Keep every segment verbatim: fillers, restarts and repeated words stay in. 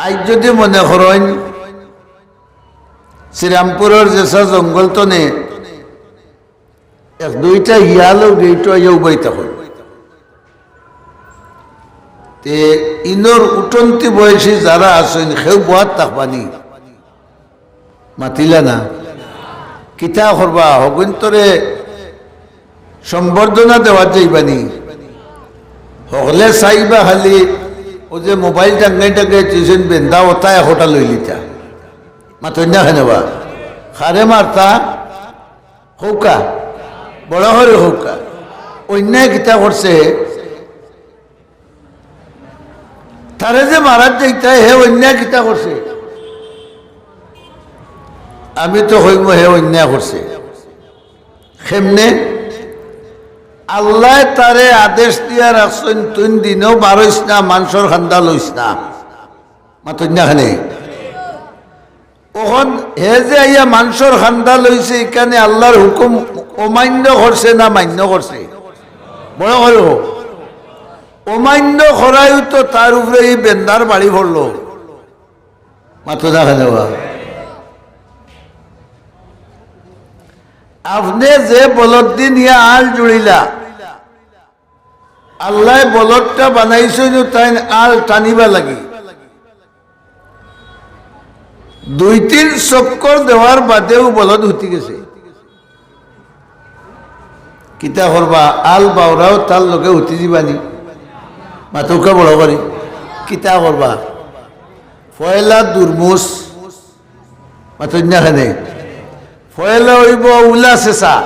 আইজ যুদি মনে করইন, শ্রীরামপুরর যেসা জঙ্গল তনে এক দুইটা হিয়াল উড়ে একটু আইয়া উবাইতা কই। তে ইনর উঠন্তি বয়সী যারা আছইন, কেউ বওয়াত থাকবানি? মাতিলা না। কিতা করবা? হগুইন্তরে সম্বর্ধনা দেওয়াত যাইবানি? হকলে চাইবা খালি অউ যে মোবাইল টাঙ্গাই টাঙ্গাই থইছইন বেন্দা, অতা একটা লইলিতা। মাতইন না কেনে বা? কারে মারতা? কউক্কা, বড় করি কউক্কা। অন্যায় কিতা করছে? তারে যে মারাত যাইতা, হে অন্যায় কিতা করছে? আমি তো কইমু হে অন্যায় করছে। কেমনে? আল্লায় তারে আদেশ দিয়া রাখছইন, "তুইন দিনো বারইস না, মানষর কান্দা লইস না।" মাতইন না কেনে? অখন হে যে আইয়া মানষর কান্দা লইছে, ইখানে আল্লার হুকুম অমান্য করছে না মান্য করছে? বড় করি কউক। অমান্য করায়উ তো তার উপরে ই বেন্দার বাড়ি পড়লো। মাতইন না কেনে বা? আপনে যে বলদ দি নিয়া আল জুড়িলা, আল্লায় বলদটা বানাইছইন তাইন আল টানিবার লাগি। দুই তিন চক্কর দেওয়ার বাদেউ বলদ হুতি গেছে। কিতা করবা, আল বাওরাও তার লগে হুতি যিবানি। মাতউক্কা বড় করি। কিতা করবা? পয়লা দুরমুস, মাতইন না কেনে? পয়লা অইবো উলা ছেছা।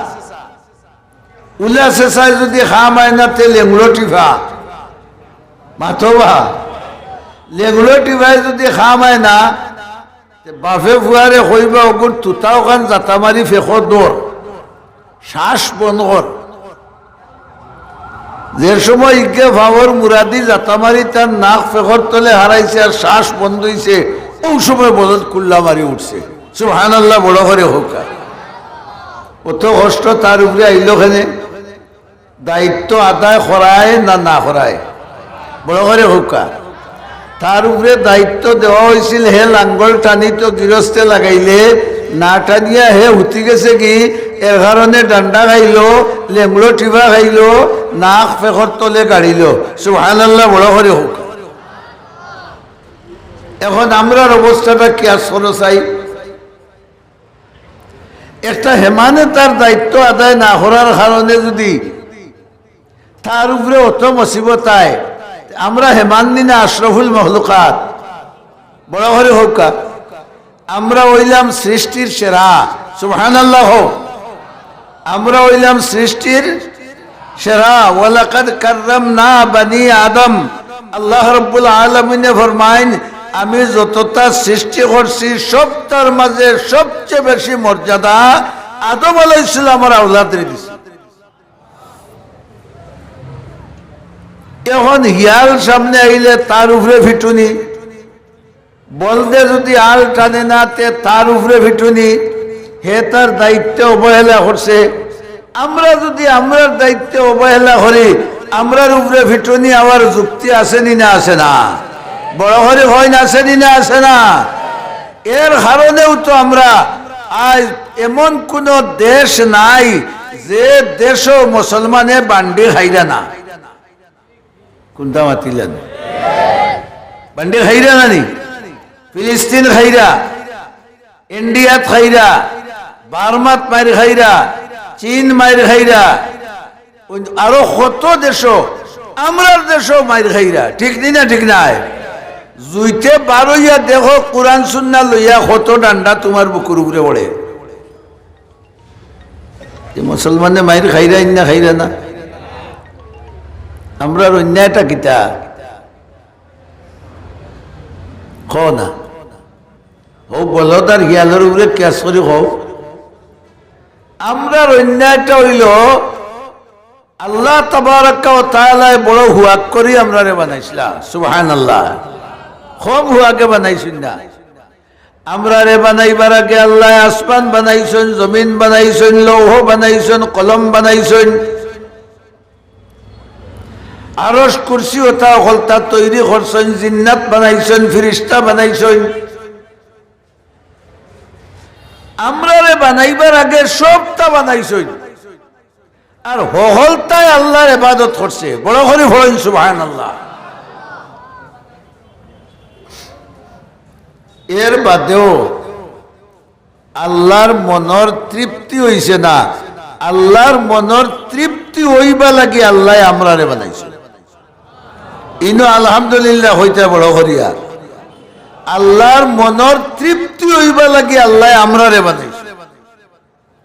উলা ছেছায় যুদি কাম আয় না, তে লেংড়ো টিফা। মাতো বা? লেংড়ো টিফায় যুদি কাম আয় না, তে বাফে ফুয়ারে কইবা, "অগুর তুতাও খান জাতা মারি ফেকো দর, শ্বাস বন্ধ কর।" যে সময় ইগে ফাওর মুরাদি জাতা মারি তার নাক ফেকর তলে হারাইছে আর শ্বাস বন্ধ অইছে, অউ সময় বলদ কুল্লা মারি উঠছে। সুবহানাল্লাহ, বড় করি কউক্কা। অত কষ্ট তার উপরে আইলো কেনে? দায়িত্ব আদায় করায় না না করায়? বড় করি কউক্কা। তার উপরে দায়িত্ব দেওয়া অইছিল, হে লাঙ্গল টানিতো গিরস্তে লাগাইলে, না টানিয়া হে হুতি গেছে গি, এর কারণে ডান্ডা খাইলো, লেংড়ো টিফা খাইলো, নাক ফেকর তলে গাড়িলো। সুবহানাল্লাহ, বড় করি কউক্কা। অখন আমরার অবস্থাটা কিয়াস করো চাই। একটা হেমানে তার দায়িত্ব আদায় না করার কারণে যুদি তার উপরে অত মুসিবত আয়, আমরা হেমান নি না আশরাফুল মখলুকাত? বড় করি কউক্কা। আমরা অইলাম সৃষ্টির সেরা। সুবহানাল্লাহ। আমরা অইলাম সৃষ্টির সেরা। ওয়ালাকাদ কাররামনা বানি আদম। আল্লাহ রাব্বুল আলামিনে ফরমাইন, "আমি যততা সৃষ্টি করছি, সবতার মাঝে সবচেয়ে বেশি মর্যাদা আদম আলাইহিস সালামর আওলাদরে দিছি।" অখন হিয়াল সামনে আইলে তার উপরে ফিটুনি, বলদে যুদি আল টানে না, তে তার উপরে ফিটুনি, হে তার দায়িত্বে অবহেলা করছে। আমরা যুদি আমরার দায়িত্বে অবহেলা করি, আমরার উপরে ফিটুনি আওয়ার যুক্তি আছে নি না আছে না? বড় করি কইন, আছে নি না আছে না? এর কারণেউ তো আমরা আইজ এমন কুনু দেশ নাই যে দেশো মুসলমানে বান্ডি খাইরা না। কুনটা মাতিলা না? বান্ডি খাইরা না নি? ফিলিস্তিন খাইরা, ইন্ডিয়াত খাইরা, বার্মাত মাইর খাইরা, চীন মাইর খাইরা, অউ আরো কত দেশো, আমরার দেশো মাইর খাইরা, ঠিক নি না? ঠিক নায়? জুইতে বারইয়া দেখো, কুরআন সুন্নাহ লইয়া কত ডান্ডা তুমার বুকুর উপরে পড়ে। যে মুসলমানে মাইর খাইরা না খাইরা না? আমরার অন্যায়টা কিতা? কও না। অউ বলদ আর হিয়ালর উপরে কিয়াস করি কও। আমরার অন্যায়টা অইলো, আল্লাহ তাবারাকা ওয়া তাআলায় বড় হুয়াক করি আমরারে বানাইছলা। সুবহানাল্লাহ। কম হুয়াকে বানাইছইন না। আমরারে বানাইবার আগে আল্লায় আসমান বানাইছইন, জমিন বানাইছইন, লৌহ বানাইছইন, কলম বানাইছইন। আরশ, কুরসি, ওতা হকলতা তৈরি করছইন, জিন্নাত বানাইছইন, ফিরিস্তা বানাইছইন। আমরারে বানাইবার আগে সবতা বানাইছইন। আর হকলতায় আল্লার ইবাদত করছে। বড় করি পড়ইন সুবহানাল্লাহ। এর বাদেও আল্লার মনর তৃপ্তি অইছে না। আল্লার মনর তৃপ্তি অইবার লাগি আল্লায় আমরারে বানাইছে। ইনো আলহামদুলিল্লাহ কইতা বড় করিয়া। আল্লার মনর তৃপ্তি অইবার লাগি আল্লায় আমরারে বানাইছে,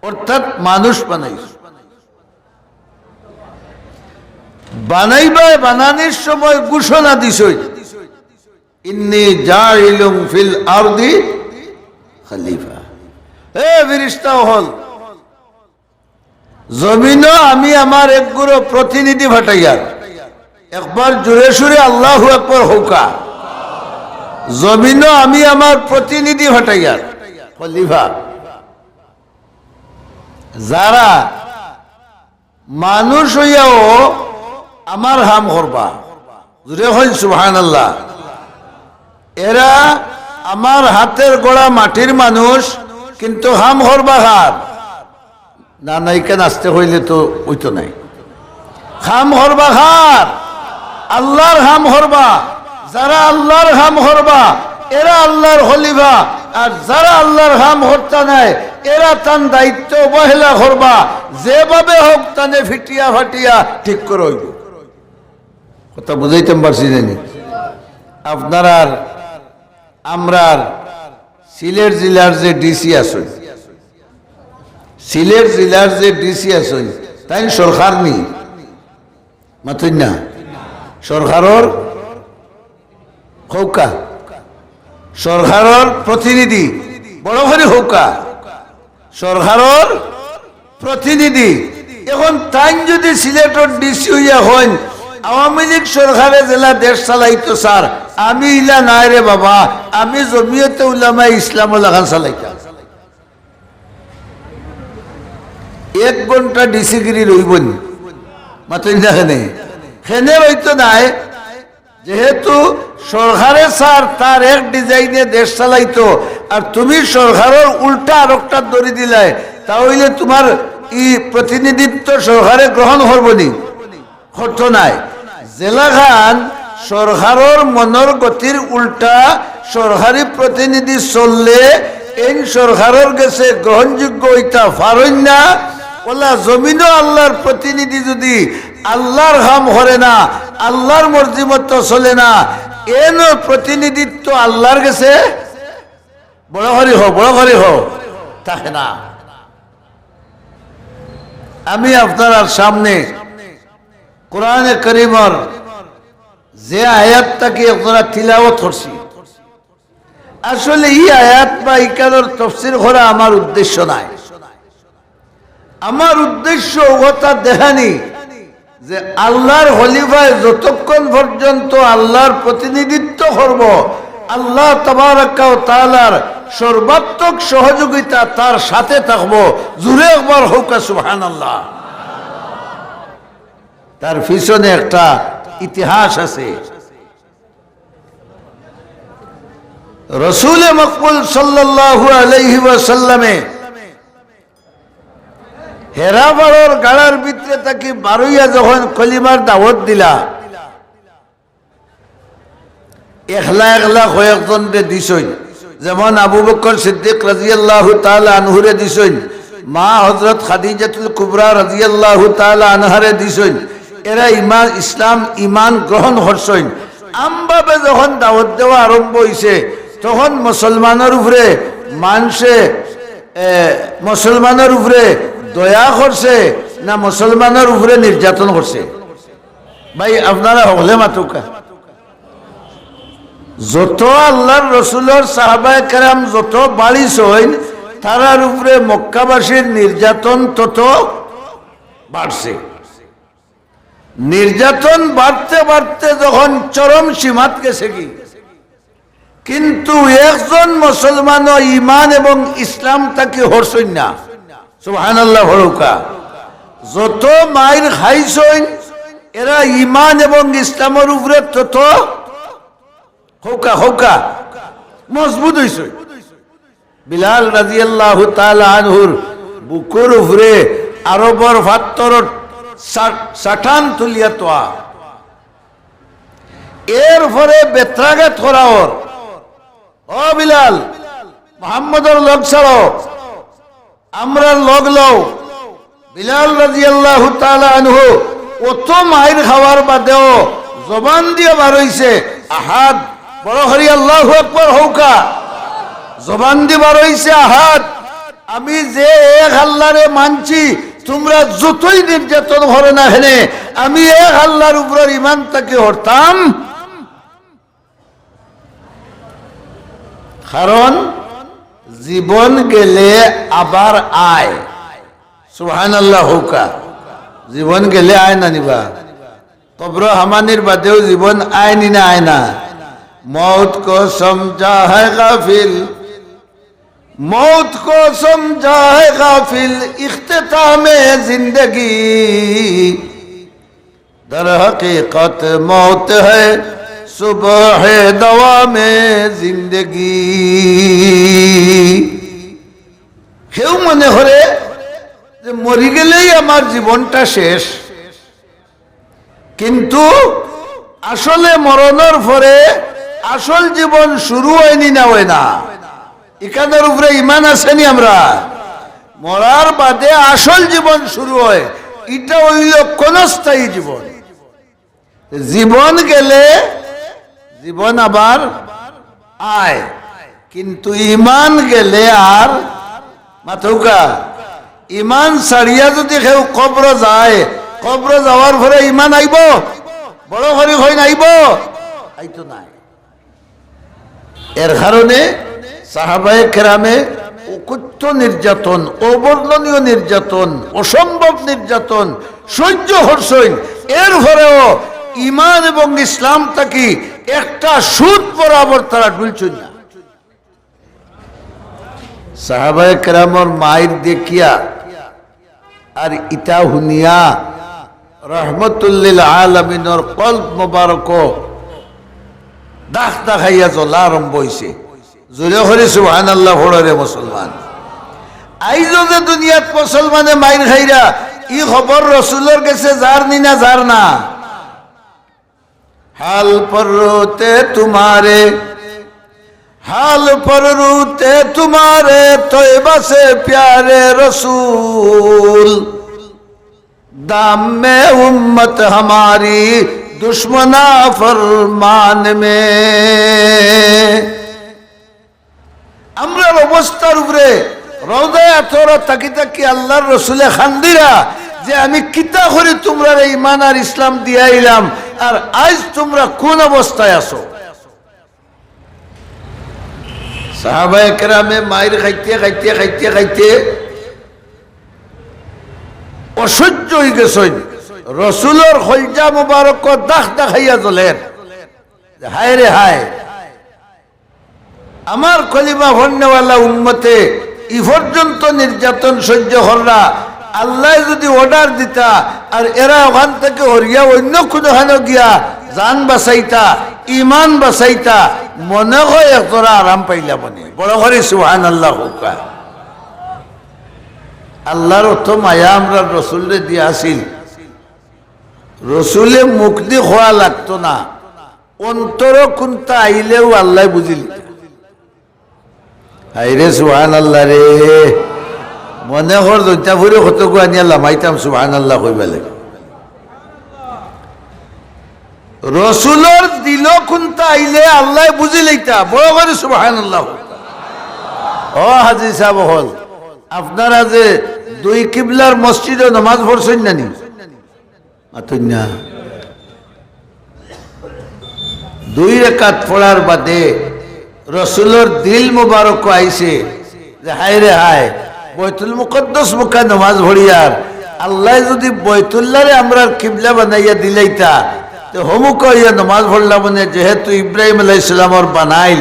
অর্থাৎ মানুষ বানাইছে। বানাইবায় বানানির সময় ঘোষণা দিছইন, "ইন্নী জাইলুন ফিল আরদি খলিফা।" হে ফিরিস্তা অকল, জমিনো আমি আমার একগুরু প্রতিনিধি পাঠাইয়ার। একবার জোরে সুরে আল্লাহু আকবার কউক্কা। জমিনো আমি আমার প্রতিনিধি পাঠাইয়ার, খলিফা। যারা মানুষ অইয়াও আমার কাম করবা। জোরে কইন সুবহানাল্লাহ। এরা আমার হাতের গড়া মাটির মানুষ, কিন্তু কাম করবা কার? না, না, ইখান আস্তে কইলে তো অইতো নায়। কাম করবা কার? আল্লার কাম করবা। যারা আল্লার কাম করবা, এরা আল্লার খলিফা। আর যারা আল্লার কাম করতা নায়, এরা তান দায়িত্ব অবহেলা করবা। যেভাবে হোক, তানে ফিটিয়া ফাটিয়া ঠিক করা অইবো। কথা বুঝাইতাম পারছি জানি? আপনারার, আমরার সিলেট জেলার যে ডিসি আছইন, সিলেট জেলার যে ডিসি আছইন, তাইন সরকার নি? মাতইন না। সরকারর কউক্কা, সরকারর প্রতিনিধি, বড় করি কউক্কা, সরকারর প্রতিনিধি। এখন তাইন যুদি সিলেটর ডিসি অইয়া কইন, "আওয়ামী লীগ সরকারে যেলা দেশ চালাইতো স্যার, আমি ইলা নায় রে বাবা, আমি জমিয়তে উলামায়ে ইসলামর লাখান চালাইতাম।" এক ঘন্টা ডিসিগিরি রইবো নি? মাতইন না কেনে? কেনে রইতো নায়? যেহেতু সরকারে স্যার তার এক ডিজাইনে দেশ চালাইতো, আর তুমি সরকারর উল্টা আরোকটা ধরি দিলায়, তা অইলে তুমার ই প্রতিনিধিত্ব সরকারে গ্রহণ করবো নি? করতো নায়। যেলাখান সরকারর মনর গতির উল্টা সরকারি প্রতিনিধি চললে এইন সরকারর গেছে গ্রহণযোগ্য অইতা পারইন না। অলা জমিনো আল্লার প্রতিনিধি যুদি আল্লার কাম করে না, আল্লার মর্জি মতো চলে না, এন প্রতিনিধিত্ব আল্লার গেছে বড় করি কও, বড় করি কও, থাকে না। আমি আপনারার সামনে কোরআনে করিমর যে আয়াত থাকি আপনারা তিলাওয়াত করছি, আসলে ই আয়াত বা ইখানর তফসির করা আমার উদ্দেশ্য নায়। আমার উদ্দেশ্য অউ কথা দেখানি যে আল্লার খলিফায় যতক্ষণ পর্যন্ত আল্লার প্রতিনিধিত্ব করবো, আল্লাহ তাবারাকা ওয়া তাআলার সর্বাত্মক সহযোগিতা তার সাথে থাকবো। জুরে একবার কউক্কা সুবহানাল্লাহ। তার পিছনে একটা ইতিহাস আছে। রসুলে মকবুল সাল্লাল্লাহু আলাইহি ওয়াসাল্লামে হেরা পাড়র গাড়ার ভিতরে থাকি বারইয়া যখন কলিমার দাওয়াত দিলা, একলা একলা কয়েকজনরে দিছইন, যেমন আবু বকর সিদ্দিক রাদিয়াল্লাহু তাআলা আনহুরে দিছইন, মা হযরত খাদিজাতুল কুবরা রাদিয়াল্লাহু তাআলা আনহারে দিছইন। এরা ইমান, ইসলাম ইমান গ্রহণ করছইন। আমভাবে যখন দাওয়াত দেওয়া আরম্ভ অইছে, তখন মুসলমানর উপরে মানষে, এ, মুসলমানর উপরে দয়া করছে না মুসলমানর উপরে নির্যাতন করছে? ভাই, আপনারা হকলে মাতউক্কা। যত আল্লার রসুলর সাহাবায়ে কেরাম যত বাড়িছইন, তারার উপরে মক্কাবাসীর নির্যাতন তত বাড়ছে। নির্যাতন বাড়তে বাড়তে যখন চরম সীমাত গেছেগি, কিন্তু একজন মুসলমানও ইমান এবং ইসলাম থাকি হরছইন না। সুবহানাল্লাহ পড়উক্কা। যত মাইর খাইছইন, এরা ইমান এবং ইসলামর উপরে তত হউক্কা, হউক্কা, মজবুত অইছে। বিলাল রাদিয়াল্লাহু তাআলা আনহুর বুকুর উপরে আরবর ফাত্তরর সা-, সাটান তুলিয়া তোয়া। এরপরে বেত্রাঘাত করা অর। "ও বিলাল, মোহাম্মদর লগ ছাড়ো, আমরার লগ লও।" বিলাল রাদিয়াল্লাহু তাআলা আনহু অত মাইর খাওয়ার বাদেও জবান দিয়া বার অইছে, "আহাদ।" বড় করি আল্লাহু আকবার হউক্কা। জবান দি বার অইছে, "আহাদ, আমি যে এক আল্লাহরে মানছি, তুমরা যতই নির্যাতন করো না কেনে, আমি এক আল্লাহর উপরর ইমান থাকি হরতাম।" কারণ জীবন গেলে আবার আয়। সুবহানাল্লাহ হউক্কা। জীবন গেলে আয় না নি বা? কবর হামানির বাদেও জীবন আয় নি না আয় না? মৌত কো সমঝা হ্যায় গাফিল, মৌত কো সমঝা হ্যায় গাফিল, ইখতিতামে জিন্দেগি। در حقیقت موت ہے صبح دوامِ زندگی। কেউ মনে করে যে মরি গেলেই আমার জীবনটা শেষ, কিন্তু আসলে মরণর পরে আসল জীবন শুরু অয় নি না অয় না? ইখানর উপরে ইমান আছে নি আমরা? মরার বাদে আসল জীবন শুরু অয়, ইটা অইলো ক্ষণস্থায়ী জীবন। জীবন গেলে জীবন আবার আয়, কিন্তু ইমান গেলে আর, মাতউক্কা, ইমান ছাড়িয়া যুদি কেউ কবর যায়, কবর যাওয়ার পরে ইমান আইবো? বড় করি কইন, আইবো? আইতো নায়। এর কারণে সাহাবায়ে কেরামে অকথ্য নির্যাতন, অবর্ণনীয় নির্যাতন, অসম্ভব নির্যাতন সহ্য করছইন, এরপরেও ইমান এবং ইসলাম থাকি একটা সুত বরাবর তারা ঢুলছইন না। সাহাবায়ে কেরামর মাইর দেখিয়া আর ইতা হুনিয়া রহমতুল্লিল আলামিনর কলব মোবারক দাগ দাগাইয়া জ্বলা আরম্ভ অইছে। জোরে করি সুবহানাল্লাহ পড়ো রে মুসলমান। আইজও যে দুনিয়াত মুসলমানে মাইর খাইরা, ই খবর রসুলর গেছে যার নি না যার না? حال پر روتے تمہارے، حال پر روتے تمہارے طیبہ سے پیارے رسول، دام میں امت ہماری دشمنا فرمان میں۔ আমরার অবস্থার উপরে রওজায়ে আতহরো থাকি থাকি আল্লাহর রসুলে কান্দিরা যে, "আমি কিতা করি তুমরারে ইমান আর ইসলাম দিয়া আইলাম, আর আইজ তুমরা কুন অবস্থায় আছো?" সাহাবায়ে কেরামে মাইর খাইতে, খাইতে, খাইতে, খাইতে অসহ্য অইগেছইন। রসুলর কলজা মুবারক দাগ দাগাইয়া জ্বলের। হায় রে হায়, আমার কলিমা পড়নেওয়ালা উম্মতে ই পর্যন্ত নির্যাতন সহ্য কররা, আল্লায় যুদি order দিতা আর এরা অখান থাকি হরিয়া অইন্য কুনুখানো গিয়া জান বাচাইতা, ইমান বাচাইতা, মনে অয় একজরা আরাম পাইলা মনে। বড় করি সুবহানাল্লাহ কউক্কা। আল্লার অত মায়া আমরার রসুলরে দিয়া আছিল, রসুলে মুখদি কওয়া লাগতো না, অন্তরো কুন্তা আইলেউ আল্লায় বুজিলিতা। হায়রে সুবহানাল্লাহ রে, মনে কর জৈন্তাপুরে কতগু আনিয়া লামাইতাম সুবহানাল্লাহ কইবার লাগি। রসুলর দিলো কুন্তা আইলে আল্লায় বুজিলিতা। বড় করি সুবহানাল্লাহ। ও হাজি সাব অকল, আপনারা যে দুই কিবলার মসজিদো নমাজ পড়ছইন না নি? মাতইন না। দুই রেকাত পড়ার বাদে রসুলর দিল মুবারক আইছে যে, "হায় রে হায়, বয়তুল মুকদ্দস মুখা নমাজ পড়িয়ার, আল্লায় যুদি বয়তুল্লারে আমরার কিবলা বানাইয়া দিলাইতা, তে হমুকা অইয়া নমাজ পড়লাম মনে, যেহেতু ইব্রাহিম আলাইহিস সালামর বানাইল।"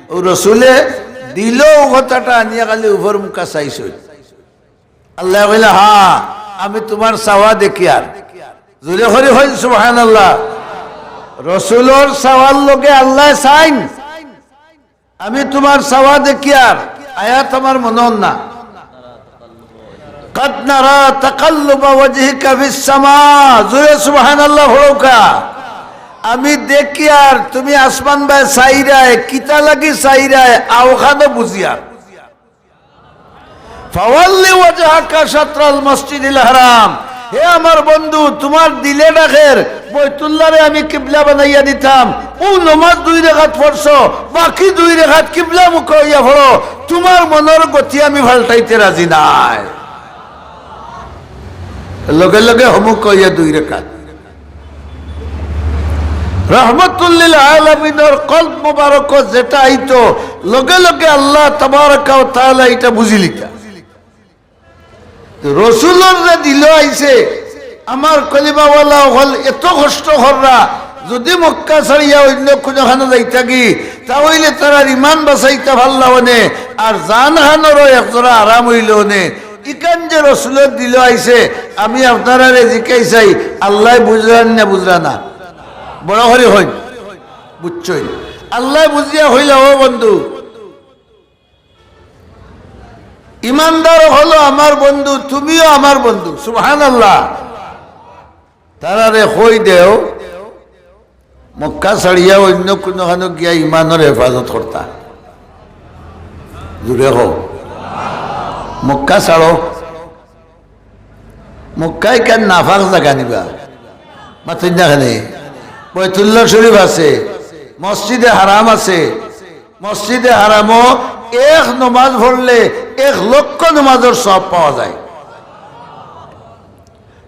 অউ রসুলে দিলো অউ কথাটা আনিয়া খালি উপর মুখা চাইছইন। আল্লায় কইলা, "হ্যাঁ, আমি তুমার চাওয়া দেখিয়ার।" জোরে করি কইন সুবহানাল্লাহ। রসুলর চাওয়ার লগে আল্লায় চাইন, "আমি তুমার চাওয়া দেখিয়ার।" আয়াত আমার মনো না। "কাদ নারা তাকাল্লুবা ওয়াজহিকা ফিস সামা।" জোরে সুবহানাল্লাহ পড়উক্কা। "আমি দেখিয়ার তুমি আসমান বায় চাইরায়, কিতা লাগি চাইরায়, অউখানও বুঝিয়ার।" ফাওয়াল্লি ওয়াজহাকা শাতরাল মসজিদিল হারাম। হে আমার বন্ধু, তুমার দিলে ডাকের, বৈতুল্লাহরে আমি কিবলা বানাইয়া দিতাম। অউ নমাজ দুই রেকাত পড়ছো, বাকি দুই রেকাত কিবলামুখা অইয়া পড়ো, তুমার মনর গতি আমি পাল্টাইতে রাজি নায়। লগে লগে হমুক অইয়া দুই রেকাত। রহমতুল্লিল আলামিনর কলব মোবারকো যেটা আইতো, লগে লগে আল্লাহ তাবারাকা ওয়া তাআলা ইটা বুঝিলিতা। রসুলর যে দিলো আইছে, আমার কলিমাওয়ালা অকল এত কষ্ট কররা, যুদি মক্কা ছাড়িয়া অইন্য কুনুখানো যাইতাগি, তা অইলে তারার ইমান বাচাইতা পারলা অনে, আর জানখানরও একজোড়া আরাম অইলো অনে। ইখান যে রসুলর দিলো আইছে, আমি আপনারারে জিকাই চাই, আল্লায় বুঝরা নি না বুঝরা না? বড় করি কইন, বুঝছইন? আল্লায় বুঝিয়া কইলা, "ও বন্ধু, ইমানদার অকলও আমার বন্ধু, তুমিও আমার বন্ধু।" সুবহানাল্লাহ। তারারে কই দেও, মক্কা ছাড়িয়া অইন্য কুনুখানো গিয়া ইমানর হেফাজত করতা। জোরে কও। মক্কা ছাড়ো। মক্কা ইখান নাপাক জাগা নি বা? মাতইন না কেনে? বৈতুল্লাহ শরীফ আছে, মসজিদে হারাম আছে। মসজিদে হারামো এক নমাজ পড়লে এক লক্ষ নমাজর সওয়াব পাওয়া যায়।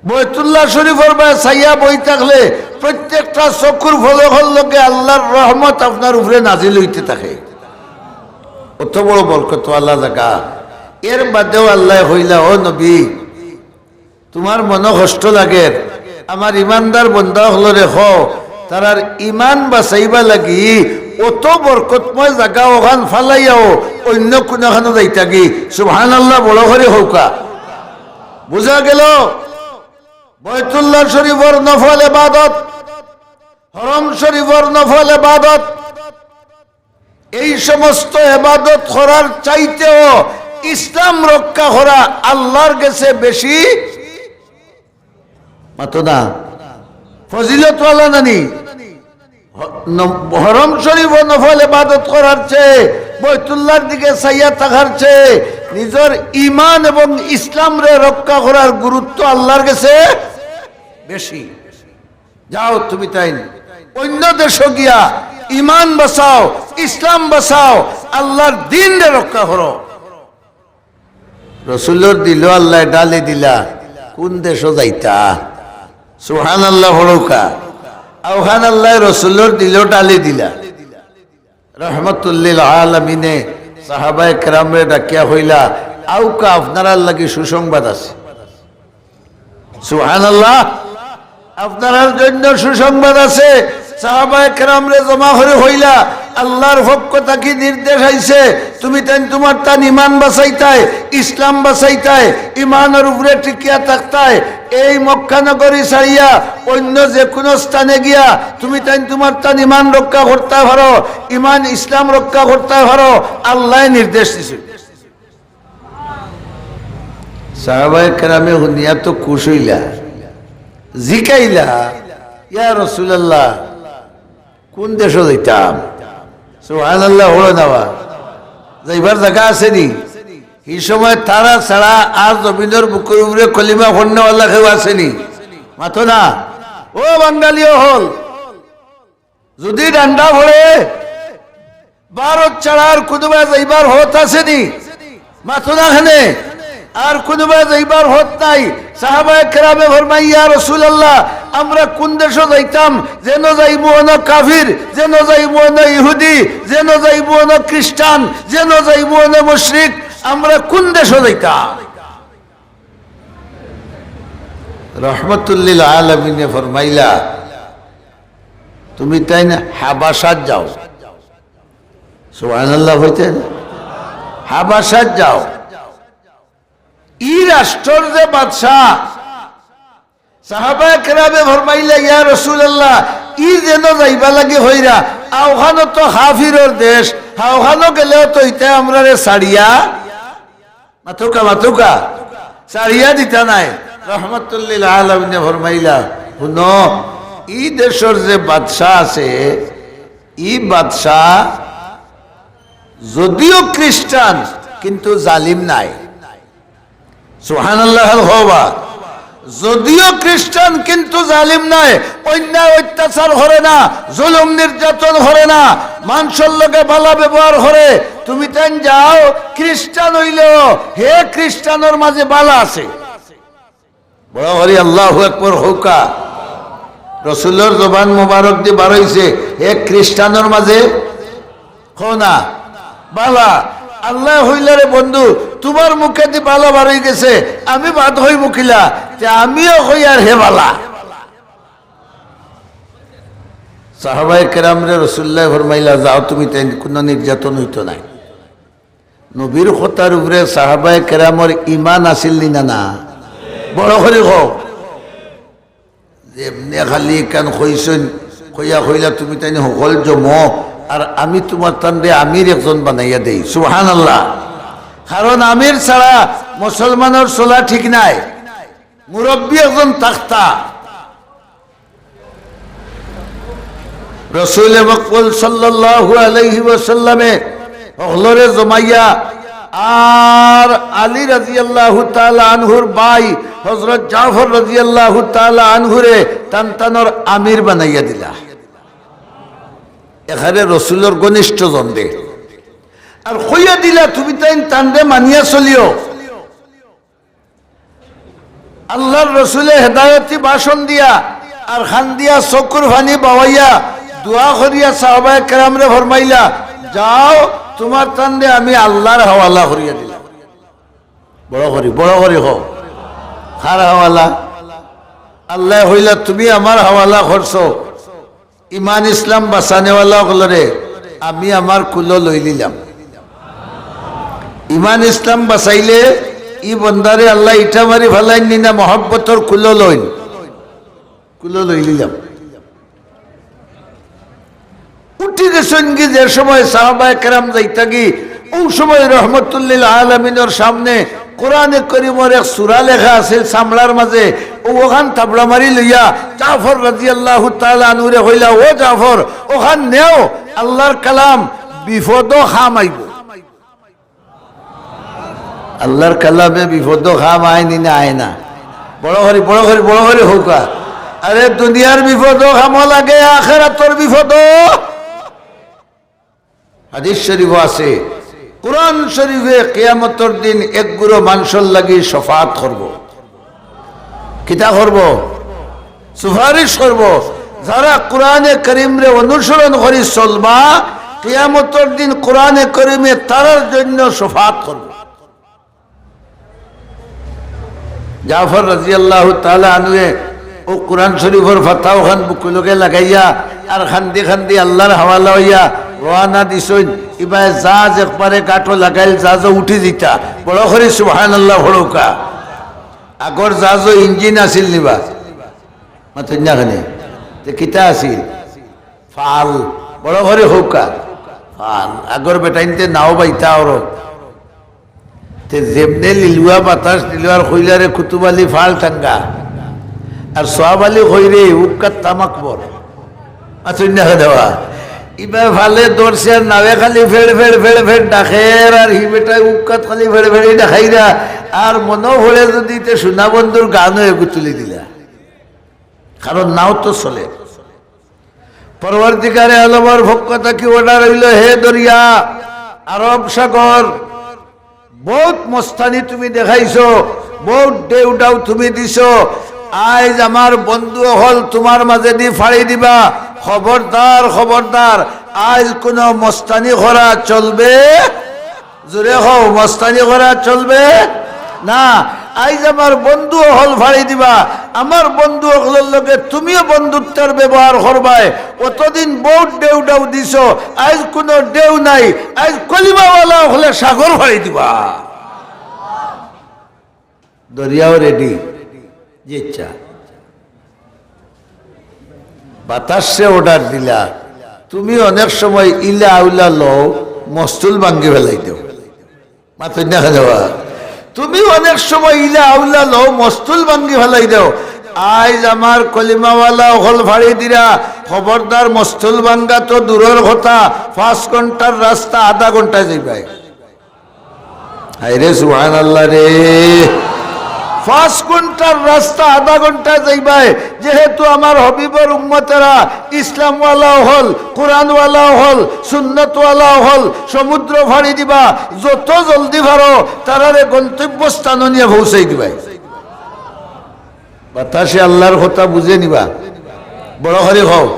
বৈতুল্লাহ শরীফর বায় চাইয়া বই থাকলে প্রত্যেকটা চকুর পলকর লগে আল্লাহর রহমত আপনার উপরে নাজিল অইতে থাকে। অত বড় বরকতওয়ালা জাগা। এর বাদেও আল্লায় কইলা, "ও নবী, তুমার মনো কষ্ট লাগের, আমার ইমানদার বন্দা অকলরে কও, তারার ইমান বাচাইবা লাগি অত বরকতময় জাগা অখান ফালাইয়াও অইন্য কুনুখানো যাইতাগি।" সুবহানাল্লাহ, বড় করি কউক্কা। বুঝা গেল? বৈতুল্লাহ শরীফর নফল ইবাদত, হরম শরীফর নফল ইবাদত, এই সমস্ত ইবাদত করার চাইতেও ইসলাম রক্ষা করা আল্লাহর গেছে বেশি, মাতো না, ফজিলতওয়ালা নানি? হ-, ন-, হরম শরীফো নফল ইবাদত করার চেয়ে, বৈতুল্লাহর দিকে চাইয়া থাকার চেয়ে নিজর ইমান এবং ইসলামরে রক্ষা করার গুরুত্ব আল্লাহর গেছে বেশি। যাও তুমি তাইন অইন্য দেশো গিয়া ইমান বাচাও, ইসলাম বাচাও, আল্লাহর দ্বীনরে রক্ষা করো। রসুলর দিলো আল্লায় ডালি দিলা, কুন দেশো যাইতা? সুবহানাল্লাহ পড়উক্কা। অউখান আল্লায় রসুলর দিলো ডালি দিলা। রহমতুল্লিল আলামিনে সাহাবায়ে কেরামরে ডাকিয়া কইলা, "আউক্কা, আপনারার লাগি সুসংবাদ আছে।" সুবহানাল্লাহ। আপনারার জন্য সুসংবাদ আছে। সাহাবায়ে কেরামরে জমা করি কইলা, "আল্লাহর পক্ষ থাকি নির্দেশ আইছে, তুমি তাইন তুমার তান ইমান বাচাইতায়, ইসলাম বাচাইতায়, ইমানর উপরে টিকিয়া থাকতায়। এই মক্কা নগরী ছাড়িয়া অইন্য যেকুনু স্থানে গিয়া তুমি তাইন তুমার তান ইমান রক্ষা করতায় পারো, ইমান ইসলাম রক্ষা করতায় পারো, আল্লায় নির্দেশ দিছে।" সাহাবায়ে কেরামে হুনিয়া তো খুশ অইলা, জিকাইলা, "ইয়া রাসূলুল্লাহ, কুন দেশো যাইতাম?" সুবহানাল্লাহ, হলো না বা? যাইবার জাগা আছে নি? হি সময় তারা ছাড়া আর জমিনর বুকর উপরে কলিমা পড়নেওয়ালা কেউ আছে নি? মাতো না। ও বাঙালি অকল, যুদি ঠান্ডা পড়ে, ভারত ছাড়া আর কুনুবায় যাইবার পথ আছে নি? মাতো না কেনে? আর কুনুবায় যাইবার পথ নাই। সাহাবায়ে কেরামে ফরমাইন, "ইয়া রাসূলুল্লাহ, আমরা কুন দেশো যাইতাম? যেনো যাইমু অনো কাফির, যেনো যাইমু অনো ইহুদি, যেনো যাইমু অনো খ্রিস্টান, যেনো যাইমু অনো মুশরিক, আমরা কুন দেশো যাইতাম?" রহমতুল্লিল আলামিনে ফরমাইলা, "তুমি তাইন হাবাসাত যাও।" সুবহানাল্লাহ অইতে না? হাবাসাত যাও। ই রাষ্ট্রর যে বাদশা, সাহাবায়ে কেরামে ফরমাইলা, "ইয়া রাসূলুল্লাহ, ই যেন যাইবা লাগি কইরা, অখানো তো কাফিরর দেশ, অখানো গেলেও তো ইতায় আমরারে ছাড়িয়া," মাতুক্কা, মাতুক্কা, "ছাড়িয়া দিতা নায়।" রহমাতুল্লিল আলামিনে ফরমাইলা, "হুনো, ই দেশর যে বাদশা আছে, ই বাদশা যদিও খ্রিস্টান, কিন্তু জালিম নায়।" সুবহানাল্লাহ, আর কওবা। যদিও খ্রিস্টান, কিন্তু জালিম নায়, অন্যায় অত্যাচার করে না, জুলুম নির্যাতন করে না, মানষর লগে ভালা ব্যবহার করে। তুমি তাইন যাও, খ্রিস্টান অইলেও হে খ্রিস্টানর মাঝে ভালা আছে। বড় করি আল্লাহু আকবার কউক্কা। রসুলর জবান মোবারক দি বারইছে, হে খ্রিস্টানর মাঝে কও না, ভালা। আল্লায় কইলা, "রে বন্ধু, তুমার মুখেদি ভালা বারই গেছে, আমি বাদ কইমু কিলা? তে আমিও কই আর হে ভালা।" সাহাবায়ে কেরামরে রসুলুল্লায় ফরমাইলা, "যাও তুমি, তাইন কুনু নির্যাতন অইতো নায়।" নবীর কথার উপরে সাহাবায়ে কেরামর ইমান আছিল নি না? না, বড় করি কও। যেমনে খালি ইখান কইছইন, কইয়া কইলা, "তুমি তাইন হকল জমো, আর আমি তুমার তানরে আমির একজন বানাইয়া দেই।" সুবহানাল্লাহ। কারণ আমির ছাড়া মুসলমানর চলা ঠিক নায়, মুরব্বি একজন থাকতা। রসুলে মকবুল সাল্লাল্লাহু আলাইহি ওয়াসাল্লামে হকলরে জমাইয়া আর আলী রাদিয়াল্লাহু তাআলা আনহুর ভাই হযরত জাফর রাদিয়াল্লাহু তাআলা আনহুরে তান তানর আমির বানাইয়া দিলা। এখানে রসুলর ঘনিষ্ঠ জনরে। আর কইয়া দিলা, "তুমি তাইন তানরে মানিয়া চলিও।" আল্লার রসুলে হেদায়তি ভাষণ দিয়া আর কান্দিয়া চকুর পানি বাওয়াইয়া দোয়া করিয়া সাহাবায়ে কেরামরে ফরমাইলা, "যাও, তুমার তানরে আমি আল্লার হাওয়ালা করিয়া দিলাম।" বড় করি, বড় করি কও। কার হাওয়ালা? আল্লায় কইলা, "তুমি আমার হাওয়ালা করছো।" ইমান ইসলাম বাঁচানেওয়ালা অকলরে আমি আমার কুলো লইলিলাম। ইমান ইসলাম বাঁচাইলে ই বন্দারে আল্লায় ইটা মারি ফালাইন নি না, মহব্বতর কুলো লইন, কুলো লইলিলাম। উঠি গেছইন গি যে সময় সাহাবায়ে কেরাম যাইতা গি, অউ সময় রহমতুল্লিল আলামিনর সামনে কোরআনে করিমর এক সূরা লেখা আছিল চামড়ার মাঝে, অউ অখান থাবড়া মারি লইয়া জাফর রাদিয়াল্লাহু তাআলা আনহুরে কইলা, "ও জাফর, অখান নেও, আল্লার কালাম, বিপদো কাম আইবো।" আল্লার কালামে বিপদো কাম আয় নি না আয় না? বড় করি, বড় করি, বড় করি কউক্কা। আরে দুনিয়ার বিপদো কামো লাগে, আখেরাতর বিপদো। হাদিস শরিফো আছে, কোরআন শরিফে কিয়ামতর দিন এক গুরু মানষর লাগি শফাআত করবো। কিতা করবো? সুপারিশ করবো। যারা কোরআনে করিমরে অনুসরণ করি চলবা, কিয়ামতর দিন কোরআনে করিমে তারার জন্য শফাআত করবো। জাফর রাদিয়াল্লাহু তাআলা আনহুয়ে অউ কোরআন শরিফর পাতা অখান বুকুর লগে লাগাইয়া আর কান্দি কান্দি আল্লার হাওয়ালা অইয়া রওয়ানা দিছইন। ইবায় জাহাজ একবারে গাটো লাগাইল, জাহাজো উঠি যিতা। বড় করি সুবহানাল্লাহ পড়উক্কা। আগর জাহাজো ইঞ্জিন আছিল নি বা? মাতইন না কেনে? তে কিতা আছিল? ফাল। বড় করি কউক্কা। ফাল। আগর বেটাইন্তে নাও বাইতা অরো। তে যেমনে লিলুয়া বাতাস দিল আর কইলা, "রে কুতুব আলী, ফাল টাঙ্গা।" আর সোয়াব আলী কই, "রে, উক্কাত তামাক বর।" আচ্ছা, না দেওয়া। ইবায় ফালে ধরছে আর নাওয়ে খালি ফেড় ফেড় ফেড় ফেড় ডাকের, আর হি বেটায় উক্কাত খালি ফেড় ফেড় ডাকাইরা। আর মনো পড়ে যদি তে সোনা বন্ধুর গানও এগু তুলি দিলা, কারণ নাও তো চলে। পরওয়ারদিগারে আলমর পক্ষ থাকি অর্ডার অইলো, হে দরিয়া, আরব সাগর, বউত মস্তানি তুমি দেখাইছো, বউত ঢেউ ঢাউ তুমি দিছো। আইজ আমার বন্ধু অকল তুমার মাঝেদি ফাড়ি দিবা। খবরদার, খবরদার, আইজ কুনু মস্তানি করা চলবে জোরে কও, মস্তানি করা চলবে না। আইজ আমার বন্ধু অকল ফাড়ি দিবা, আমার বন্ধু অকলর লগে তুমিও বন্ধুত্বর ব্যবহার করবায়। অতদিন বউত ঢেউ ঢাউ দিছো, আইজ কুনু ঢেউ নাই। আইজ কলিমাওয়ালা অকলে সাগর ফাড়ি দিবা। দরিয়াও রেডি। জি আচ্ছা। বাতাসে অর্ডার দিলা, "তুমি অনেক সময় ইলা আউলা লও, মস্তূল ভাঙ্গি ফালাই দেও।" মাতইন না কেনে বা? "তুমি অনেক সময় ইলা আউলা লও, মস্তূল ভাঙ্গি ফালাই দেও।" আইজ আমার কলিমাওয়ালা অকল ফাড়ি দিরা, খবরদার, মস্তূল ভাঙ্গা তো দূরর কথা, পাঁচ ঘন্টার রাস্তা আধা ঘন্টায় যাইবায়। হায়রে সুবহানাল্লাহ রে, পাঁচ ঘন্টার রাস্তা আধা ঘন্টায় যাইবায়। যেহেতু আমার হবিবর উম্মতেরা ইসলামওয়ালা অকল, কোরআনওয়ালা অকল, সুন্নতওয়ালা অকল, সমুদ্র ফাড়ি দিবা, যত জলদি পারো তারারে গন্তব্যস্থানো নিয়া পৌঁছাই দিবায়। বাতাসে আল্লার কথা বুঝে নি বা? বড় করি কও।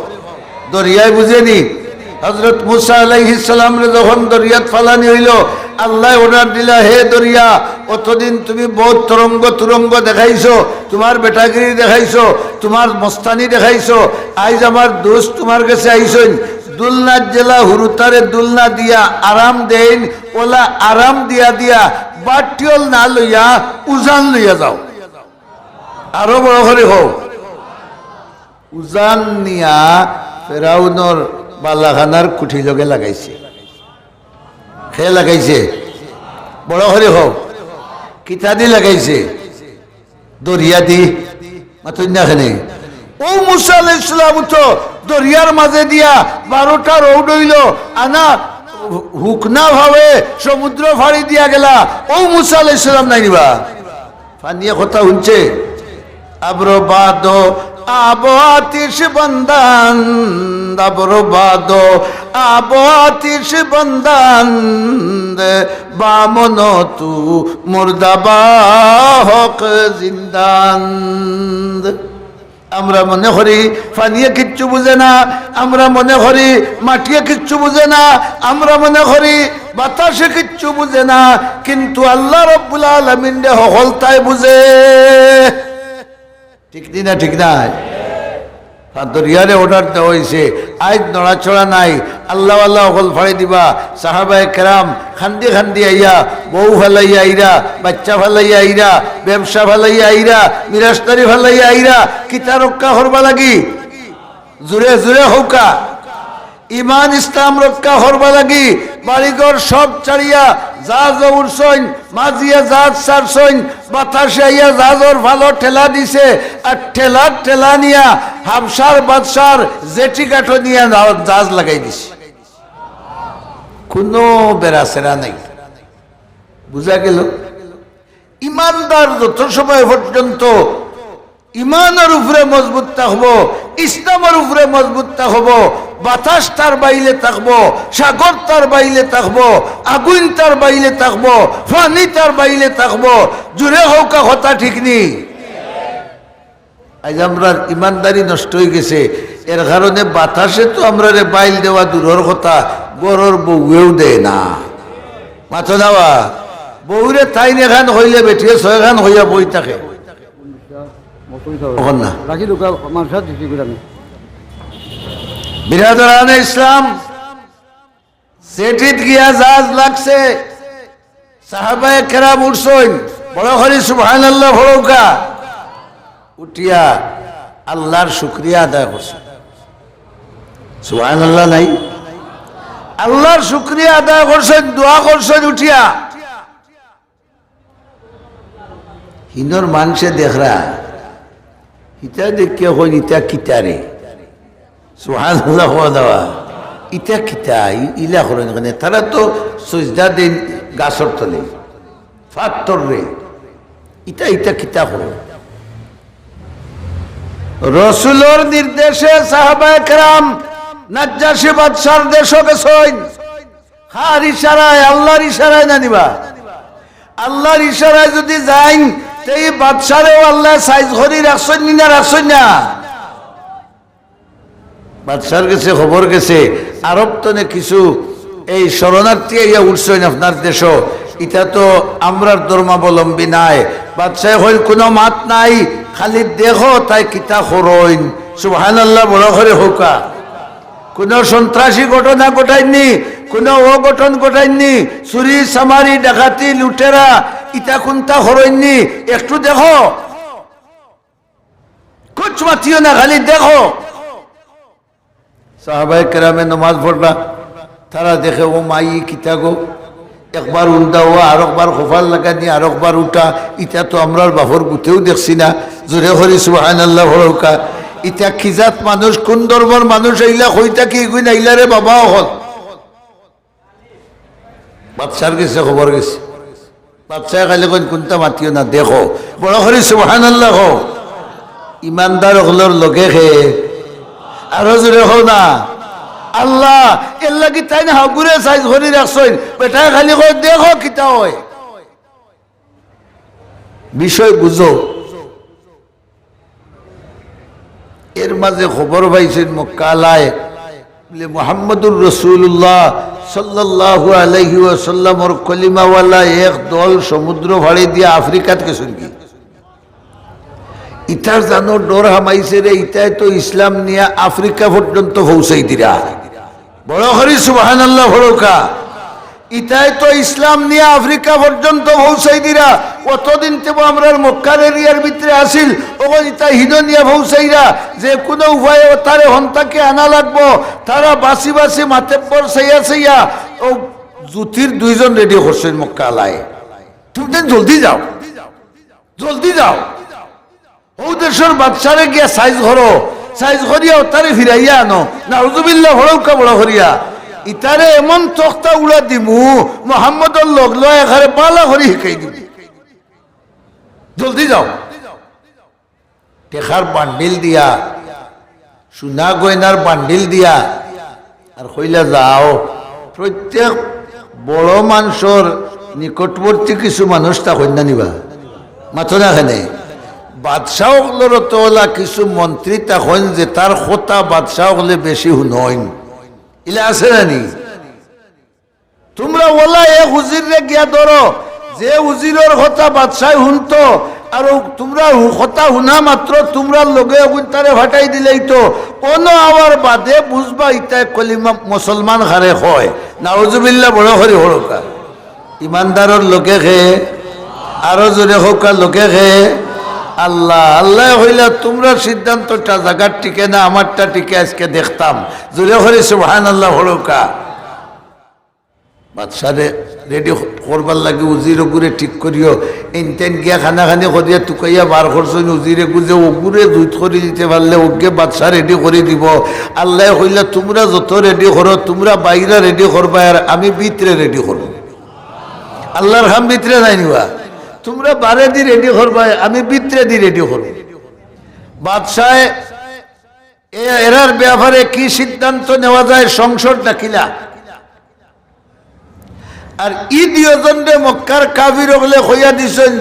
দরিয়ায় বুঝে নি? হযরত মুসা আলাইহিস সালামরে যখন দরিয়াত ফালানি অইলো, আল্লায় অর্ডার দিলা, "হে দরিয়া, অতদিন তুমি বউত তরঙ্গ তুরঙ্গ দেখাইছো, তুমার বেটাগিরি দেখাইছো, তুমার মস্তানি দেখাইছো, আইজ আমার দোস্ত তুমার গেছে আইছইন, দুলনাত যেলা হুরুতারে দুলনা দিয়া আরাম দেইন, অলা আরাম দিয়া দিয়া বাটিওল না লইয়া উজান লইয়া যাও।" আরো বড় করি কও। উজান নিয়া ফেরাউনর বালাখানার খুটি লগে লাগাইছে। কে লাগাইছে? বড় করি কও। কিতা দি লাগাইছে? দরিয়া দি। মাতইন না কেনে? অউ মুসা আলাইহিস সালাম তো দরিয়ার মাঝে দিয়া বারোটা রৌড অইলো, আনা হুকনা ভাবে সমুদ্র ফাড়ি দিয়া গেলা। অউ মুসা আলাইহিস সালাম নায় নি বা? পানিয়ে কথা হুনছে। আবরো বাদো আবো আতিশ বন্দান, আবরো বাদো আবো আতিশ বন্দান, বামন তু মুর্দা বা হক জিন্দান। আমরা মনে করি পানিয়ে কিচ্ছু বুঝে না, আমরা মনে করি মাটিয়ে কিচ্ছু বুঝে না, আমরা মনে করি বাতাসে কিচ্ছু বুঝে না, কিন্তু আল্লাহ রব্বুল আলামিনরে হকলতায় বুঝে। ঠিক নি না? ঠিক নায়? আর দরিয়ারে অর্ডার দেওয়া অইছে, আইজ নড়াচড়া নাই, আল্লাহওয়ালা অকল ফাড়ি দিবা। সাহাবায়ে কেরাম খান্দি খান্দি আইয়া, বউ ফালাইয়া আইরা, বাইচ্চা ফালাইয়া আইরা, ব্যবসা ফালাইয়া আইরা, মিরাশদারি ফালাইয়া আইরা, কিতা রক্ষা করবা লাগি? জুরে জুরে কউক্কা। ইমান ইসলাম রক্ষা করবা লাগি বাড়িঘর সব ছাড়িয়া জাহাজো উঠছইন, মাঝিয়ে জাহাজ ছাড়ছইন, বাতাসে আইয়া জাহাজর ফালো ঠেলা দিছে, আর ঠেলার ঠেলা নিয়া হাবশার বাদশার জেটি ঘাটো নিয়া জাহাজ লাগাই দিছে। কুনু বেড়াছেড়া নাই। বুঝা গেল? ইমানদার যত সময় পর্যন্ত ইমানর উপরে মজবুত থাকবো, ইসলামর উপরে মজবুত থাকবো, বাতাস তার বাইলে থাকবো, সাগর তার বাইলে থাকবো, আগুন তার বাইলে থাকবো, পানি তার বাইলে থাকবো। জুরে কউক্কা কথা ঠিক নি? আইজ আমরার ইমানদারি নষ্ট অইগেছে, এর কারণে বাতাসে তো আমরারে বাইল দেওয়া দূরর কথা, ঘরর বউয়েও দেয় না। মাতো না বা? বউরে তাইন এখান কইলে বেটিয়ে ছয়খান কইয়া বই থাকে। অখন না। রাখি দুকা মানসার দিছি গুলামি। বিরাদরানে ইসলাম, জেটিত গিয়া জাহাজ লাগছে, সাহাবায়ে কেরাম উঠছইন, বড় করি সুবহানাল্লাহ পড়উক্কা। উঠিয়া আল্লাহর শুকরিয়া আদায় করছইন। সুবহানাল্লাহ নাই? আল্লাহর শুকরিয়া আদায় করছইন, দোয়া করছইন উঠিয়া। হিনর মানষে দেখরা, ইতা দেখিয়া কইন, "ইতা কিতা রে?" সুবহানাল্লাহ কওয়া দাওয়া। "ইতা কিতা? ই-, ইলা করইন কেনে?" তারা তো সইজদা দেইন গাছর তলে, ফাত্তররে। ইতা, ইতা কিতা করইন? রসুলর নির্দেশে সাহাবায়ে কেরাম নাজ্জাশী বাদশার দেশো গেছইন। কার ইশারায়? আল্লাহর ইশারায় না নি বা? আল্লাহর ইশারায় যুদি যাইন, তে ই বাদশারেও আল্লায় সাইজ করি রাখছইন নি না রাখছইন না? বাদশার গেছে খবর গেছে, আরব তনে কিছু এই শরণার্থী আইয়া উঠছইন আপনার দেশো, ইতা তো আমরার ধর্মাবলম্বী নায়। বাদশায় কইল, "কুনু মাত নাই, খালি দেখো তাই কিতা করইন।" সুবহানাল্লাহ বড় করি কউক্কা। কুনু সন্ত্রাসী ঘটনা ঘটাইননি, কুনু অঘটন ঘটাইননি, চুরি, চামারি, ডাকাতি, লুটেরা, ইতা কুন্তা করইননি, একটু দেখো। কুছ মাতিও না, খালি দেখো। সাহাবায়ে কেরামে নমাজ পড়রা, তারা দেখে, "ও মাই, ই কিতা গো?" একবার উল্টা হওয়া, আরকবার কপাল লাগানি, আরকবার উঠা। ইতা তো আমরার বাপর গুতেও দেখছি না। জোরে করি সুবহানাল্লাহ পড়উক্কা। ইতা কি জাত মানুষ, কুন ধর্মর মানুষ আইলা, কই থাকি ইগুইন আইলা রে বাবা অকল? বাদশার গেছে খবর গেছে। বাদশায় খালি কইন, "কুন্তা মাতিও না, দেখো।" বড় করি সুবহানাল্লাহ কও। ইমানদার অকলর লগে কে? আরো জোরে কও না। আল্লাহ। এরলাগি তাইন হগুরে সাইজ করি রাখছইন। বেটায় খালি কয়, "দেখো কিতা অয়।" বিষয় বুঝো। এর মাঝে খবর পাইছইন মক্কাআলায়, বলে, "মুহাম্মাদুর রাসূলুল্লাহ সাল্লাল্লাহু আলাইহি ওয়াসাল্লামর কলিমাওয়ালা এক দল সমুদ্র ফাড়ি দিয়া আফ্রিকাত গেছইন গি। ইতার জানো ডর হামাইছে রে, ইতায় তো ইসলাম নিয়া আফ্রিকা পর্যন্ত পৌঁছাই দিরা।" বড় করি সুবহানাল্লাহ পড়উক্কা। ইতায় তো ইসলাম নিয়া আফ্রিকা পর্যন্ত পৌঁছাই দিরা। অতদিন তেবো আমরার মক্কার এরিয়ার ভিতরে আছিল, অখন ইতায় হিনো নিয়া পৌঁছাইরা। যে কুনু উপায়ে অতারে হন থাকি আনা লাগবো। তারা বাছি বাছি মাতেব্বর চাইয়া চাইয়া অউ জুতির দুইজন রেডি করছইন মক্কাআলায়। "তুমি তাইন জলদি যাও, জলদি যাও।" হউ দেশর বাদশারে গিয়া সাইজ করো, সাইজ করিয়া অতারে ফিরাইয়া আনো। নাউজুবিল্লাহ পড়উক্কা বড় করিয়া। ইতারে এমন তক্তা উড়া দিমু, মুহাম্মদর লগ লয় একারে বালা করি হিকাই দিমু। জলদি যাও। টেকার বান্ডিল দিয়া, সোনা গয়নার বান্ডিল দিয়া, আর কইলা, "যাও।" প্রত্যেক বড় মানষর নিকটবর্তী কিছু মানুষ থাকইন না নি বা? মাতো না কেনে? বাদশা অকলর তো অলা কিছু মন্ত্রী থাকইন যেতার কথা বাদশা অকলে বেশি হুনইন। ইলা আছে না নি? তুমরা অলা এক উজিররে গিয়া ধরো, যে উজিরর কথা বাদশায় হুনতো, আর অউ তুমরা হু-, কথা হুনা মাত্র তুমরার লগে অগুইনতারে ফাটাই দিলাইতো। অনো আওয়ার বাদে বুঝবা ইতায় কলিমা মুসলমান কারে কয়। নাউজুবিল্লাহ বড় করি পড়উক্কা। ইমানদারর লগে কে? আরো জোরে কউক্কা, লগে কে? আল্লাহ। আল্লায় কইলা, "তুমরার সিদ্ধান্তটা জাগাত টিকে না, আমারটা টিকে, আইজকে দেখতাম।" জোরে করি সুবহানাল্লাহ পড়উক্কা। বাদশারে রেডি করবার লাগি উজির অগুরে ঠিক করিও। এইন তেইন গিয়া কানাকানি করিয়া তুকাইয়া বার করছইন, উজিরে গুজে অগুরে জুইত করি দিতে পারলে অগুরে বাদশা রেডি করি দিবো। আল্লায় কইলা, "তুমরা যত রেডি করো, তুমরা বাইরা রেডি করবায়, আর আমি ভিতরে রেডি করমু।" আল্লার কাম ভিতরে নায় নি বা? তুমরা বারেদি রেডি করবায়, আমি ভিতরেদি রেডি করমু। বাদশায় এ-, এরার ব্যাপারে কি সিদ্ধান্ত নেওয়া যায়, সংসদ ডাকিলা। আর ই দুইওজনরে মক্কার কাফির অকলে কইয়া দিছইন,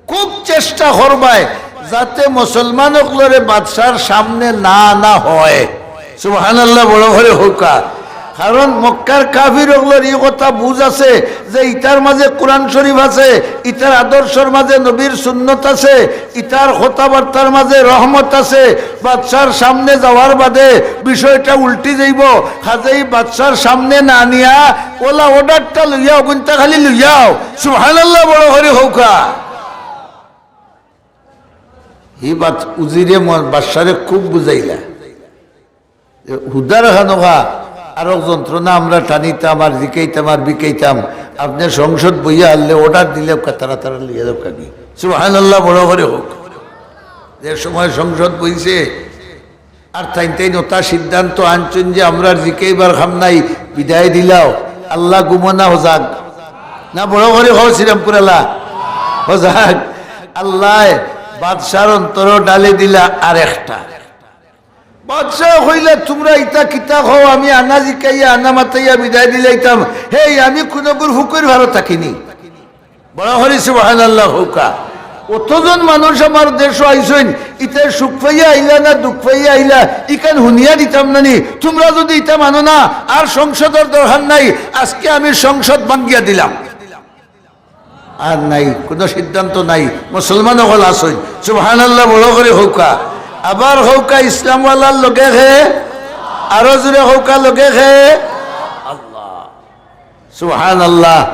খুব চেষ্টা করবায় যাতে মুসলমান অকলরে বাদশার সামনে না আনা হয়। সুবহানাল্লাহ বড় করি কউক্কা। কারণ মক্কার কাফির অকলর ই কথা বুঝ আছে যে ইতার মাঝে কোরআন শরীফ আছে, ইতার আদর্শর মাঝে নবীর সুন্নত আছে, ইতার কথাবার্তার মাঝে রহমত আছে। বাদশার সামনে যাওয়ার বাদে বিষয়টা উল্টি যাইবো। কাজেই বাদশার সামনে না নিয়া অলা অর্ডারটা লইয়া অগুইনতা খালি লইয়াও। সুবহানাল্লাহ বড় করি কউক্কা। ই বাদ-, উজিরে ম-, বাদশারে খুব বুঝাইলা। হুদার খানোখা আরক যন্ত্রণা আমরা টানিতাম আর জিকাইতাম আর বিকাইতাম, আপনে সংসদ বইয়া হারলে অর্ডার দিলে তারা তারা লইয়া যাউক্কা গি। সুবহানাল্লাহ বড় করি কউক্কা। যে সময় সংসদ বইছে আর তাইন তাইন অতা সিদ্ধান্ত আনছইন যে আমরার জিকাইবার কাম নাই, বিদায় দিলাও। আল্লাহ ঘুমো না হজাগ? না বড় করি কও শ্রীরামপুর আলা হজাগ। আল্লায় বাদশার অন্তরো ডালি দিলা আরেকটা। বাদশায় কইলা, "তুমরা ইতা কিতা কও? আমি আনা জিকাইয়া, আনা মাতাইয়া বিদায় দিলাইতাম। হেই, আমি কুনুগুর ফুকুর ভারো থাকি নি।" বড় করি সুবহানাল্লাহ কউক্কা। অতজন মানুষ আমার দেশো আইছইন, ইতায় সুখ পাইয়া আইলা না দুখ পাইয়া আইলা, ইখান হুনিয়া দিতাম না নি? তুমরা যুদি ইতা মানো না, আর সংসদর দরকার নাই, আইজকে আমি সংসদ ভাঙ্গিয়া দিলাম। আর নাই, কুনু সিদ্ধান্ত নাই। মুসলমান অকল আছইন। সুবহানাল্লাহ বড় করি কউক্কা। আবার কউক্কা, ইসলামওয়ালার লগে কে? আরো জোরে কউক্কা, লগে কে? আল্লাহ। সুবহানাল্লাহ।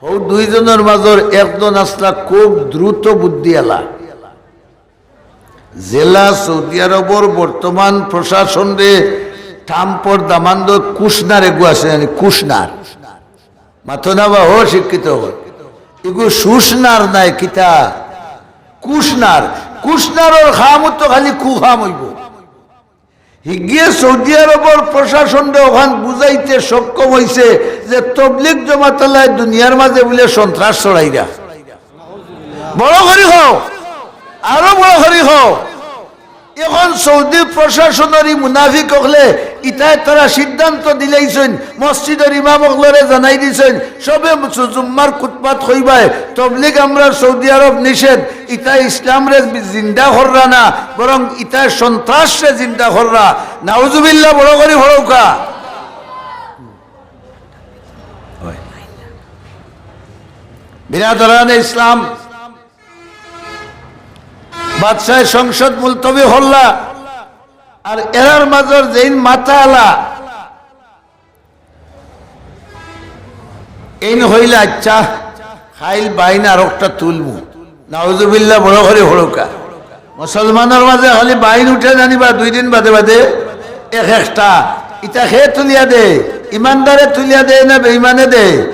হউ দুইজনর মাজর একজন আছলা খুব দ্রুত বুদ্ধিআলা। যেলা সৌদি আরবর বর্তমান প্রশাসনরে ট্রাম্পর দামান্দ কুশনার এগু আছে জানি, কুশনার। মাতো না বা হো শিক্ষিত হো। এগু সুশনার নায় কিতা? কুশনার। কুশনারর খামও তো খালি কুখাম অইবো। হিগিয়ে সৌদি আরবর প্রশাসনরে অখান বুঝাইতে সক্ষম অইছে যে তবলিগ জমাতআলায় দুনিয়ার মাঝে বুলে সন্ত্রাস ছড়াইরা। বড় করি কও, আরো বড় করি কও। এখন সৌদি প্রশাসনর ই মুনাফিক অকলে ইতায় তারা সিদ্ধান্ত দিলাইছইন, মসজিদর ইমাম অকলরে জানাই দিছইন, সবে জু-, জুম্মার খুতবাত কইবায়, তবলিগ আমরার সৌদি আরব নিষেধ, ইতায় ইসলামরে জিন্দা কররা না, বরং ইতায় সন্ত্রাসরে জিন্দা কররা। নাউজুবিল্লাহ, বড় করি পড়উক্কা। বিরাদরানে ইসলাম, বাদশায় সংসদ মুলতবি করলা, আর এরার মাজর যেইন মাতাআলা, এইন কইলা, "আইচ্ছা, কাইল বাইন আরোকটা তুলমু।" নাউজুবিল্লাহ, বড় করি পড়উক্কা। মুসলমানর মাজে খালি বাইন উঠে জানিবা দুই দিন বাদে বাদে এক একটা। ইতা কে তুলিয়া দে? ইমানদারে তুলিয়া দে না বেইমানে দে?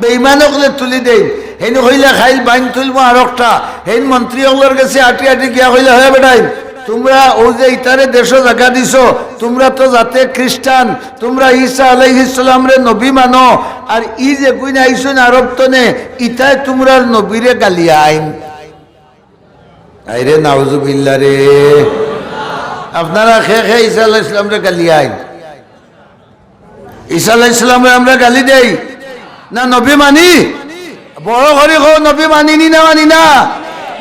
বেইমান অকলে তুলি দেইন। হেইন কইলা, "কাইল বাইন তুলমু আরোকটা।" হেইন মন্ত্রী অকলর গেছে আটি আটি গিয়া কইলা, "হে বেটাইন, তুমরা অউ যে ইতারে দেশো জাগা দিছো, তুমরা তো জাতে খ্রিস্টান, তুমরা ঈসা আলাইহিস সালামরে নবী মানো, আর ই যেগুইন আইছইন আরব তনে, ইতায় তুমরার নবীরে গালিয়াইন।" আইরে নাউজুবিল্লাহ রে, আপনারা কে কে ঈসা আলাইহিস সালামরে গালিয়াইন? ঈসা আলাইহিস সালামরে আমরা গালি দেই না নবী মানি? বড় করি কও, নবী মানি নি না মানি না?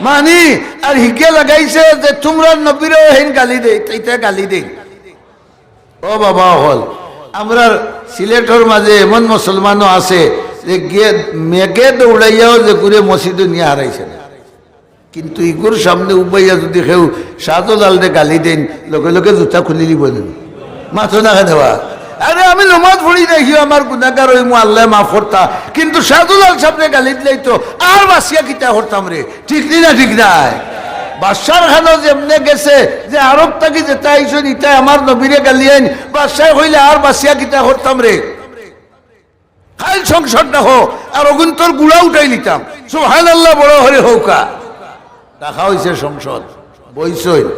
মানি। আর হিগে লাগাইছে যে তুমরার নবীরেও হেইন গালি দেই, ইতা গালি দেই। ও বাবা অকল, আমরার সিলেটর মাজে এমন মুসলমানও আছে যে গিয়া মেঘে দৌড়াইয়াও যেগুরে মসজিদো নিয়া হারাইছে না। কিন্তু ইগুর সামনে উবাইয়া যুদি কেউ শাহজালালরে গালি দেইন, লগে লগে জুতা খুলিলিবো নি? মাতো না কেনে বা? আরে আমি নমাজ পড়ি না, হিও আমার গুনাগার অইমু, আল্লায় মাফ করতা, কিন্তু শাহজালাল সাবরে গালি দিলাই তো আর বাঁচিয়া কিতা করতাম রে? ঠিক নি না? ঠিক নায়? বাদশার খানো যেমনে গেছে যে আরব থাকি যেতা আইছইন, ইতায় আমার নবীরে গালিয়াইন, বাদশায় কইলা, "আর বাঁচিয়া কিতা করতাম রে? কাইল সংসদ ডাকো, আর অগুইন্তর গুড়া উঠাইলিতাম।" সুবহানাল্লাহ, বড় করি কউক্কা। ডাকা অইছে সংসদ, বইছইন।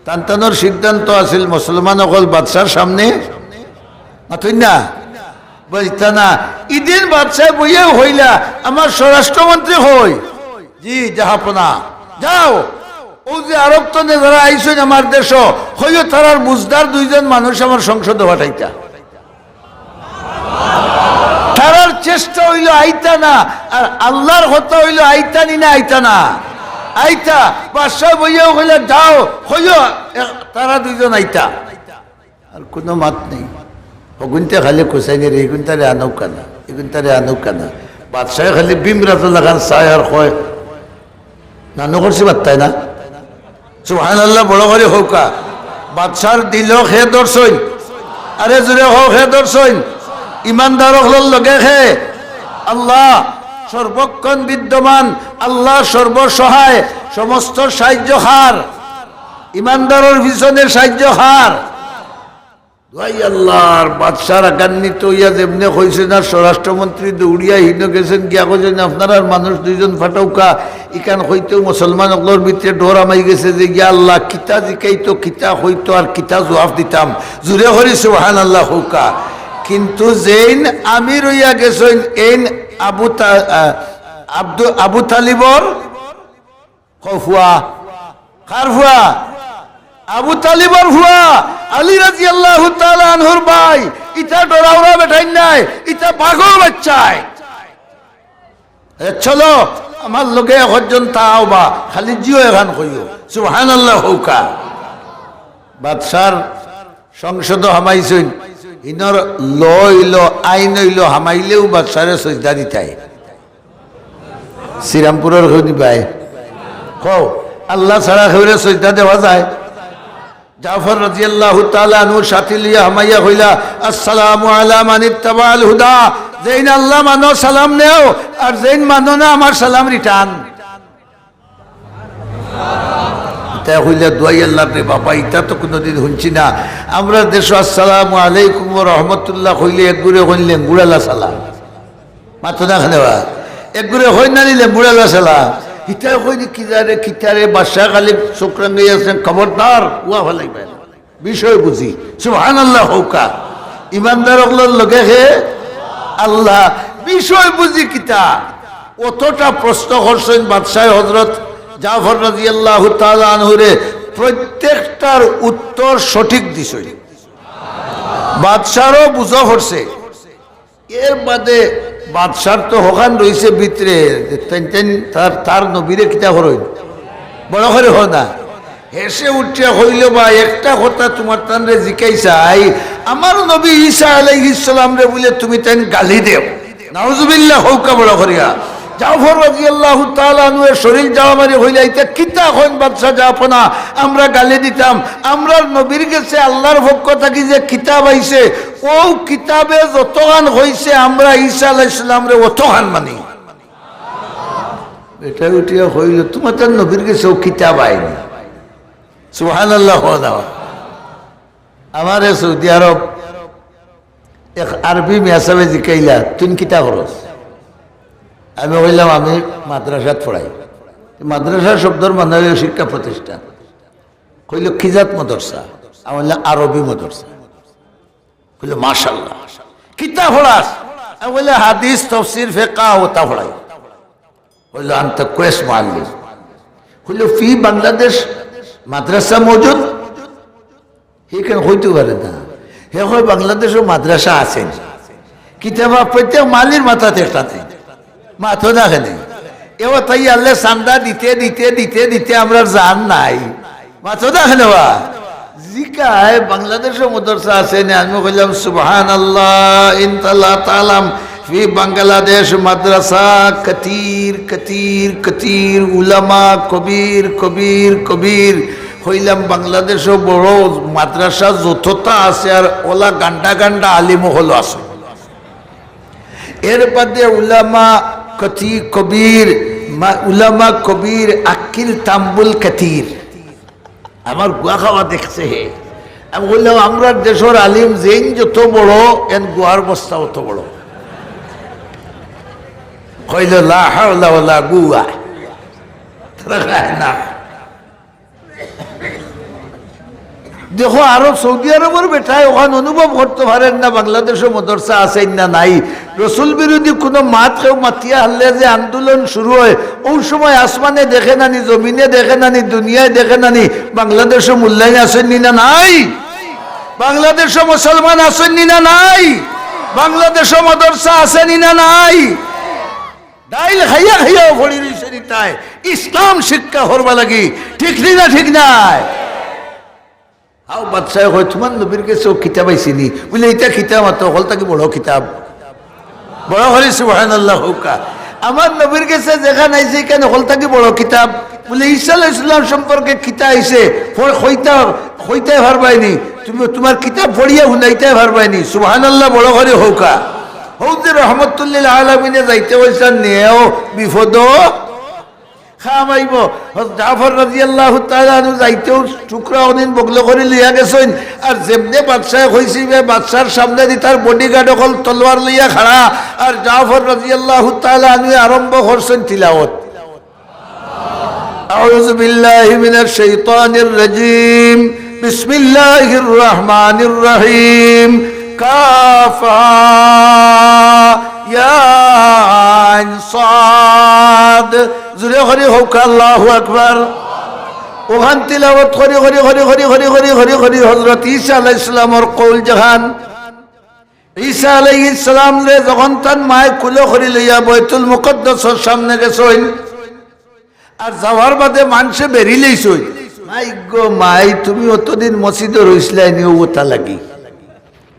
তান তানর সিদ্ধান্ত আছিল মুসলমান অকল বাদশার সামনে মাতইন না, বইতা না। ইদিন বাদশায় বইয়াউ কইলা, "আমার স্বরাষ্ট্রমন্ত্রী কই?" "জি, জাহাপনা।" "যাও, অউ যে আরব তনে যারা আইছইন আমার দেশো, কইও তারার বুঝদার দুইজন মানুষ আমার সংসদো পাঠাইতা।" তারার চেষ্টা অইলো আইতা না, আর আল্লার কথা অইলো আইতা নি না আইতা না? আইতা। বাদশায় বইয়াউ কইলা, "যাও, কইও, এ, তারা দুইজন আইতা।" আর কুনু মাত নাই। অগুইন্তে খালি কুচাইন রে, ইগুইন্তারে আনউক্কা না, ইগুইন্তারে আনউক্কা না। বাদশায় খালি বিমরাজর লাখান চায় আর কয়, "নানু করছি মাত্তায় না?" সুবহানাল্লাহ, বড় করি কউক্কা। বাদশার দিলো কে ধরছইন? আরে জুরে কও, কে ধরছইন? ইমানদার অকলর লগে কে? আল্লাহ সর্বক্ষণ বিদ্যমান, আল্লাহ সর্বসহায়, সমস্ত সাহায্য কার? ইমানদারর পিছনে সাহায্য কার? দোয়াই আল্লাহর। বাদশা রাগান্বিত অইয়া যেমনে কইছে না, স্বরাষ্ট্রমন্ত্রী দৌড়িয়া হিনো গেছইন, গিয়া কইছইন, "আপনারার মানুষ দুইজন পাঠাউক্কা।" ইখান কইতেউ মুসলমান অকলর ভিতরে ডর হামাই গেছে যে, "ইয়া আল্লাহ, কিতা জিকাইতো, কিতা কইতো আর কিতা জুয়াফ দিতাম।" জুরে করি সুবহানাল্লাহ কউক্কা। কিন্তু যেইন আমির অইয়া গেছইন, এইন আবু তা-, আ, আব্দু-, আবু তালিবর কও ফুয়া। কার ফুয়া? আবু তালিবর ফুয়া, আলী রাদিয়াল্লাহু তাআলা আনহুর ভাই। ইতা ডরাউরা বেটাইন নায়, ইতা পাগল বাচ্চায়। এ, চলো, আমার লগে একজন তাও বা, খালি জিও এখান কইও। সুবহানাল্লাহ কউক্কা। বাদশার সংসদো হামাইছইন, হিনর ল অইলো, আইন অইলো, হামাইলেউ বাদশারে সইজদা দিতায়। শ্রীরামপুরর কেউ নি ভাই? কও, আল্লাহ ছাড়া কেউরে সইজদা দেওয়া যায়? জাফর রাদিয়াল্লাহু তাআলা আনহু সাথী লইয়া হামাইয়া কইলা, "আসসালামু আলা মান ইত্তাবাআল হুদা।" যেইন আল্লাহ মানো সালাম নেও, আর যেইন মানো না আমার সালাম return। এ কইলা, "দুয়াই আল্লাহর রে বাবা, ইতা তো কুনুদিন হুনছি না।" আমরার দেশো "আসসালামু আলাইকুম ওয়া রাহমাতুল্লাহ" কইলে একগুরে কইন লেঙ্গুড়ালা সালাম। মাতো না কেনে বা? একগুরে কইন না নি লেঙ্গুড়ালা সালাম। ইতায় কইন, "কিতা রে, কিতা রে, বাদশা খালি চোখ রাঙাই আছইন, খবরদার, উয়া ফালাইবা না।" বিষয় বুঝি। সুবহানাল্লাহ কউক্কা। ইমানদার অকলর লগে কে? আল্লাহ। বিষয় বুঝি কিতা? অতটা প্রশ্ন করছইন বাদশায় হযরত জাফর রাদিয়াল্লাহু তাআলা আনহুরে, প্রত্যেকটার উত্তর সঠিক দিছইন। বাদশারও বুঝা পড়ছে। এর বাদে বাদশার তো হকল রইছে ভিতরে, যে তাইন তাইন তার, তার নবীরে কিতা করইন? বড় করি কও না। হেষে উঠিয়া কইল, "বা, একটা কথা তুমার তানরে জিকাই চাই, আমার নবী ঈসা আলাইহিস সালামরে বুলে তুমি তাইন গালি দেও।" নাউজুবিল্লাহ কউক্কা বড় করিয়া। জাফর রাদিয়াল্লাহু তাআলা আনহুয়ে শরীর ঝাড়া মারি কইলা, "ইতা কিতা কইন বাদশা জাফনা, আমরা গালি দিতাম? আমরার নবীর গেছে আল্লাহর পক্ষ থাকি যে কিতাব আইছে, অউ কিতাবে যতখান কইছে আমরা ঈসা আলাইহিস সালামরে অতখান মানি।" বেটায় উঠিয়া কইল, "তুমার তান নবীর গেছে অউ কিতাব আইনি।" সুবহানাল্লাহ কও না। আমারে সৌদি আরব এক আরবি মিয়া সাবে জিকাইলা, "তুইন কিতা করস?" আমি কইলাম, "আমি মাদ্রাসাত পড়াই।" মাদ্রাসা শব্দর মানে অইলো শিক্ষা প্রতিষ্ঠান। কইল, "কি জাত মাদ্রাসা?" আমি কইলাম, "আরবি মাদ্রাসা।" কইল, "মাশাআল্লাহ।" "কিতা পড়াস?" আমি কইলাম, "হাদিস, তফসির, ফেকা, অতা পড়াই।" কইল, "আনতা কুয়েস মুআল্লিম।" কইল, "ফি বাংলাদেশ মাদ্রাসা মওজুদ?" হে কেনে কইতো পারে না? হে কয়, "বাংলাদেশো মাদ্রাসা আছে নি?" কিতাবা প্রত্যেক মালির মাথাত একটা নাই। মাতো না কেনে? এবার তাই আল্লাহ চান্দা দিতে, দিতে, দিতে, দিতে আমরার জান নাই। মাতো না কেনে বা? জিকায়, "বাংলাদেশো মাদ্রাসা আছে নি?" আমি কইলাম, "সুবহানাল্লাহ, ইনতা লা তালাম, ফি বাংলাদেশ মাদ্রাসা কতির, কতির, কতির, উলামা কবির, কবির, কবির।" কইলাম, "বাংলাদেশো বড় মাদ্রাসা যততা আছে, আর অলা গান্ডা গান্ডা আলিম অকল আছে।" এর বাদে উলামা কতি-, কবির, মা-, উলামা কবির আকিল তাম্বুল কতির। আমার গুয়া খাওয়া দেখছে হে। আমি কইলাম, "আমরার দেশর আলিম যেইন যত বড়, এন গুয়ার বস্তা অত বড়।" কইল, "লা হাওলা ওয়ালা কুওয়া।" তারা খায় না। দেখো, আরব, সৌদি আরবর বেটায় অখান অনুভব করতো পারের না, বাংলাদেশো মাদ্রাসা আছে না নাই। রসুল বিরোধী কুনু মাত কেউ মাতিয়া হারলে যে আন্দোলন শুরু অয়, অউ সময় আসমানে দেখে না নি, জমিনে দেখে না নি, দুনিয়ায় দেখে না নি, বাংলাদেশো মুল্লাইন আছইন নি না নাই? বাংলাদেশো মুসলমান আছইন নি না নাই? বাংলাদেশো মাদ্রাসা আছে নি না নাই? ডাইল খাইয়া খাইয়াও পড়ি রইছে নি তাই। ইসলাম শিক্ষা করবার লাগি, ঠিক নি না, ঠিক নায়? হাও বাদশায় কয়, "তুমার নবীর গেছে অউ কিতাব আইছে নি?" বুলে, "ইতা কিতাব মাতো, হকল থাকি বড় কিতাব।" বড় করি সুবহানাল্লাহ কউক্কা। "আমার নবীর গেছে যেখান আইছে, ইখান হকল থাকি বড় কিতাব।" বুলে, "ঈসা আলাইহিস সালাম সম্পর্কে কিতা আইছে, পড়-, কইতা, কইতায় পারবায় নি? তুমি তুমার কিতাব পড়িয়া হুনাইতায় পারবায় নি?" সুবহানাল্লাহ বড় করি কউক্কা। হউ যে রহমতুল্লিল আলামিনে যাইতে কইছইন, নেও বিপদ কাম আইবো। হযরত জাফর রাদিয়াল্লাহু তাআলা আনহু যাইতেউ টুকরা অদিন বগলো করি লইয়া গেছইন। আর যেমনে বাদশায় কইছে, বাদশার সামনেদি তার bodyguard অকল তলোয়ার লইয়া খাড়া। আর জাফর রাদিয়াল্লাহু তাআলা আনহু আরম্ভ করছইন তিলাওত। أعوذ بالله من الشيطان الرجيم. بسم الله الرحمن الرحيم. كاف ها يا عين صاد. জুরে করি কউক্কা, আল্লাহু আকবার। অখান তিলাওত করি, করি, করি, করি হযরত ঈসা আলাইহিস সালামর কওল যেখান। ঈসা আলাইহিস সালামরে যখন তান মায় কুলো করি লইয়া বাইতুল মুকাদ্দাসর সামনে গেছইন, আর যাওয়ার বাদে মানষে বেড়ি লইছইন, "মাই গো মাই, তুমি অতদিন মসজিদো রইছলায় নি অউ অতা লাগি?"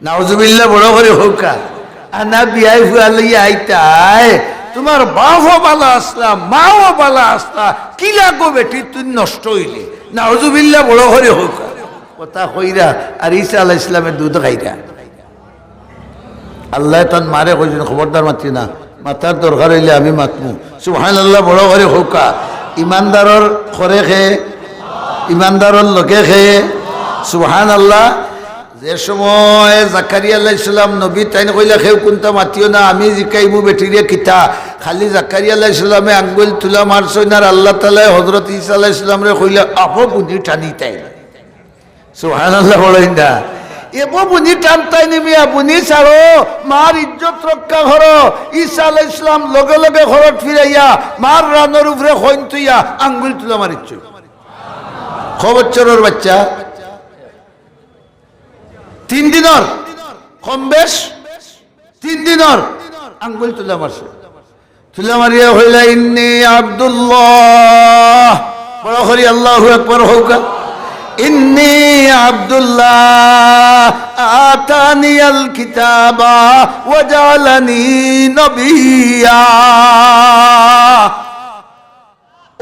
নাউজুবিল্লাহ বড় করি কউক্কা। আনা বিয়াই ফুয়া লইয়া আইতায়, তুমার বাপও ভালা আছলা, মাও ভালা আছলা, কিলা গো বেটি তুই নষ্ট অইলে? নাউজুবিল্লাহ বড় করি কউক্কা। কথা কইরা আর ঈসা আলাইহিস সালামে দুধ খাইরা। আল্লায় তান মারে কইছইন, "খবরদার মাতিও না, মাতার দরকার অইলে আমি মাতমু।" সুবহানাল্লাহ বড় করি কউক্কা। ইমানদারর করে কে? ইমানদারর লগে কে? সুবহানাল্লাহ। যে সময় জাকারিয়া আলাইহিস সালাম নবী, তাইন কইলা, "কেউ কুন্তা মাতিও না, আমি জিকাইমু বেটিরে কিতা।" খালি জাকারিয়া আলাইহিস সালামে আঙ্গুল তুলা মারছইন, আর আল্লাহ তাআলায় হযরত ঈসা আলাইহিস সালামরে কইলা, "আবো বুনি টানি তাই।" সুবহানাল্লাহ বলেন না। এবো বুনি টানতাই নি মিয়া, বুনি ছাড়ো, মার ইজ্জত রক্ষা করো। ঈসা আলাইহিস সালাম লগে লগে খরট ফিরাইয়া মার রানর উপরে খইন থুইয়া আঙ্গুল তুলা মারিছইন। ক বছরর বাচ্চা? তিন দিনর, কম বেশ তিন দিনর আঙ্গুল তুলা মারছে। তুলা মারিয়া কইলা, "ইন্নি আব্দুল্লাহ।" বড় করি আল্লাহু আকবার কউক্কা। "ইন্নি আব্দুল্লাহ, আতানিয়াল কিতাবা ওয়া জাআলানি নবিয়্যা।"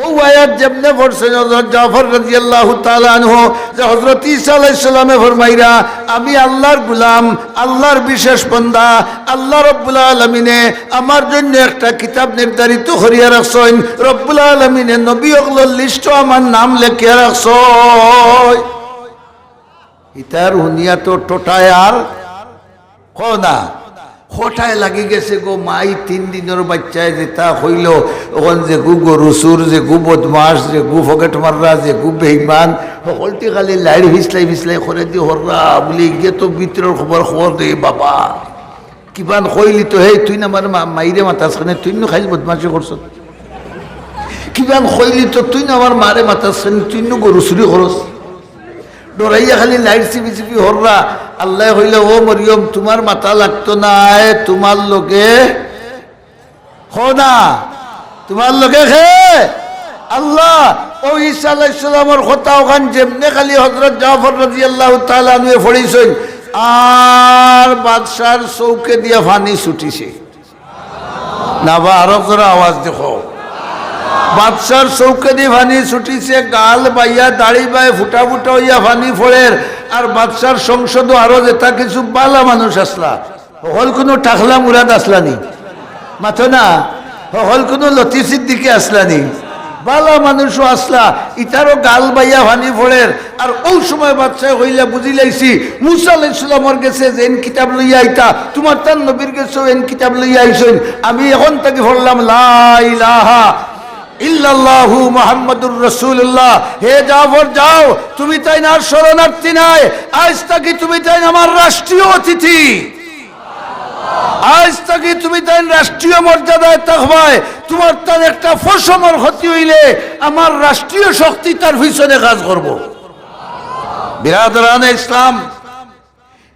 অউ আয়াত যেমনে পড়ছইন হযরত জাফর রাদিয়াল্লাহু তাআলা আনহু, যে হযরত ঈসা আলাইহিস সালামে ফরমাইরা, "আমি আল্লাহর গোলাম, আল্লাহর বিশেষ বান্দা, আল্লাহ রাব্বুল আলামিনে আমার জন্য একটা কিতাব নির্ধারিত করিয়া রাখছইন, রাব্বুল আলামিনে নবী অকলর লিস্টো আমার নাম লেখিয়া রাখছইন।" ইতার হুনিয়া তো টোটায় আর কও না, খোটায় লাগি গেছে গো মাই। তিন দিনর বাচ্চায় যেতা কইলো, অখন যেগু গরু চুর, যেগু বদমাশ, যেগু পকেট মাররা, যেগু বেইমান, হকলটি খালি লাইড় ফিছলাই ফিছলাই করে দি হররা, বুলি ইগে তো ভিতরর খবর খবর দে বাবা। কিবান কইলি তো, "হে, তুইন আমার মা-, মাইরে মাতাস কেনে, তুইন নু খাইল বদমাশি করছস।" কিবান কইলি তো, "তুইন আমার মারে মাতাস কেনে, তুইন নু গরু চুরি করস।" ডরাইয়া খালি লাইড় চিপি চিপি হররা। আল্লায় কইলা, "ও মরিয়ম, তুমার মাতা লাগতো নায়, তুমার লগে খোদা, তুমার লগে কে? আল্লাহ।" অউ ঈসা আলাইহিস সালামর কথা অখান যেমনে খালি হযরত জাফর রাদিয়াল্লাহু তাআলা আনহুয়ে পড়ছইন, আর বাদশার চউখেদিয়া পানি ছুটিছে। না বা, আরো জোরে আওয়াজ দি কও। বাদশার চউখেদি পানি ছুটিছে, গাল বাইয়া, দাড়ি বায় ফুটা ফুটা অইয়া পানি পড়ের। আর বাদশার সংসদো আরো যেতা কিছু বালা মানুষ আছলা, হকল কুনু টাকলা মুরাদ আছলা নি? মাতো না, হকল কুনু লতি সিদ্দিকি আছলা নি? বালা মানুষও আছলা, ইতারও গাল বাইয়া পানি পড়ের। আর অউ সময় বাদশায় কইলা, "বুঝিলাইছি, মুসা আলাইহিস সালামর গেছে যেন কিতাব লইয়া আইতা, তুমার তান নবীর গেছেও এন কিতাব লইয়া আইছইন। আমি অখন থাকি পড়লাম, লা ইলাহা ইল্লাল্লাহু মুহাম্মাদুর রাসূলুল্লাহ। হে জাফর, যাও, তুমি তাইন আর শরণার্থী নায়, আইজ থাকি তুমি তাইন আমার রাষ্ট্রীয় অতিথি।" আইজ থাকি তুমি তাইন রাষ্ট্রীয় মর্যাদায় থাকবায়। তুমার তান একটা পশমর ক্ষতি অইলে আমার রাষ্ট্রীয় শক্তি তার পিছনে কাজ করবো। বিরাদরানে ইসলাম,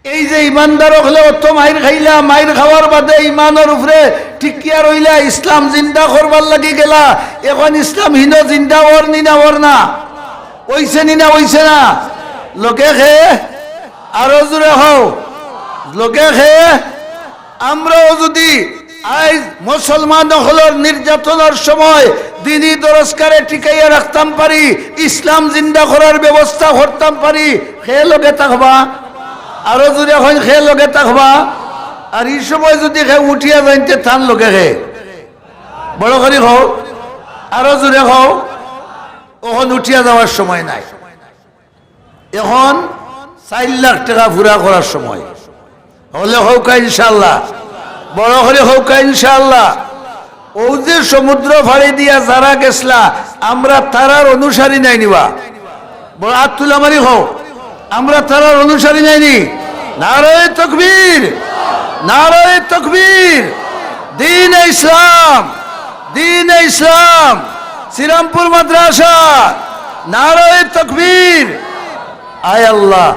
এই যে ইমানদার অকলে অত মাইর খাইলা, মাইর খাওয়ার বাদে ইমানর উপরে টিকিয়া রইলা, ইসলাম জিন্দা করবার লাগি গেলা, অখন ইসলাম হিনো জিন্দা অর নি না অর না? অইছে নি না অইছে না? লগে কে? আরো জোরে কও। লগে কে? আমরাও যুদি আইজ মুসলমান অকলর নির্যাতনর সময় দিনি দরজগারে টিকাইয়া রাখতাম পারি, ইসলাম জিন্দা করার ব্যবস্থা করতাম পারি, কে লগে থাকবা? আরো জোরে কইন, কে লগে থাকবা? আর ই সময় যুদি কে উঠিয়া যাইন তে তান লগে কে? বড় করি কও, আরো জোরে কও। অখন উঠিয়া যাওয়ার সময় নাই। অখন চাইর লাখ টেকা পুরা করার সময়। অইলে কউক্কা ইনশাআল্লাহ, বড় করি কউক্কা ইনশাআল্লাহ। অউ যে সমুদ্র ফাড়ি দিয়া যারা গেছলা, আমরা তারার অনুসারী নায় নি বা? বড় আত তুলা মারি কও, আমরা তারার অনুসারী নায় নি? নারায়ে তাকবীর, নারায়ে তাকবীর। দ্বীনে ইসলাম, দ্বীনে ইসলাম, শ্রীরামপুর মাদ্রাসা, নারায়ে তাকবীর। আয় আল্লাহ,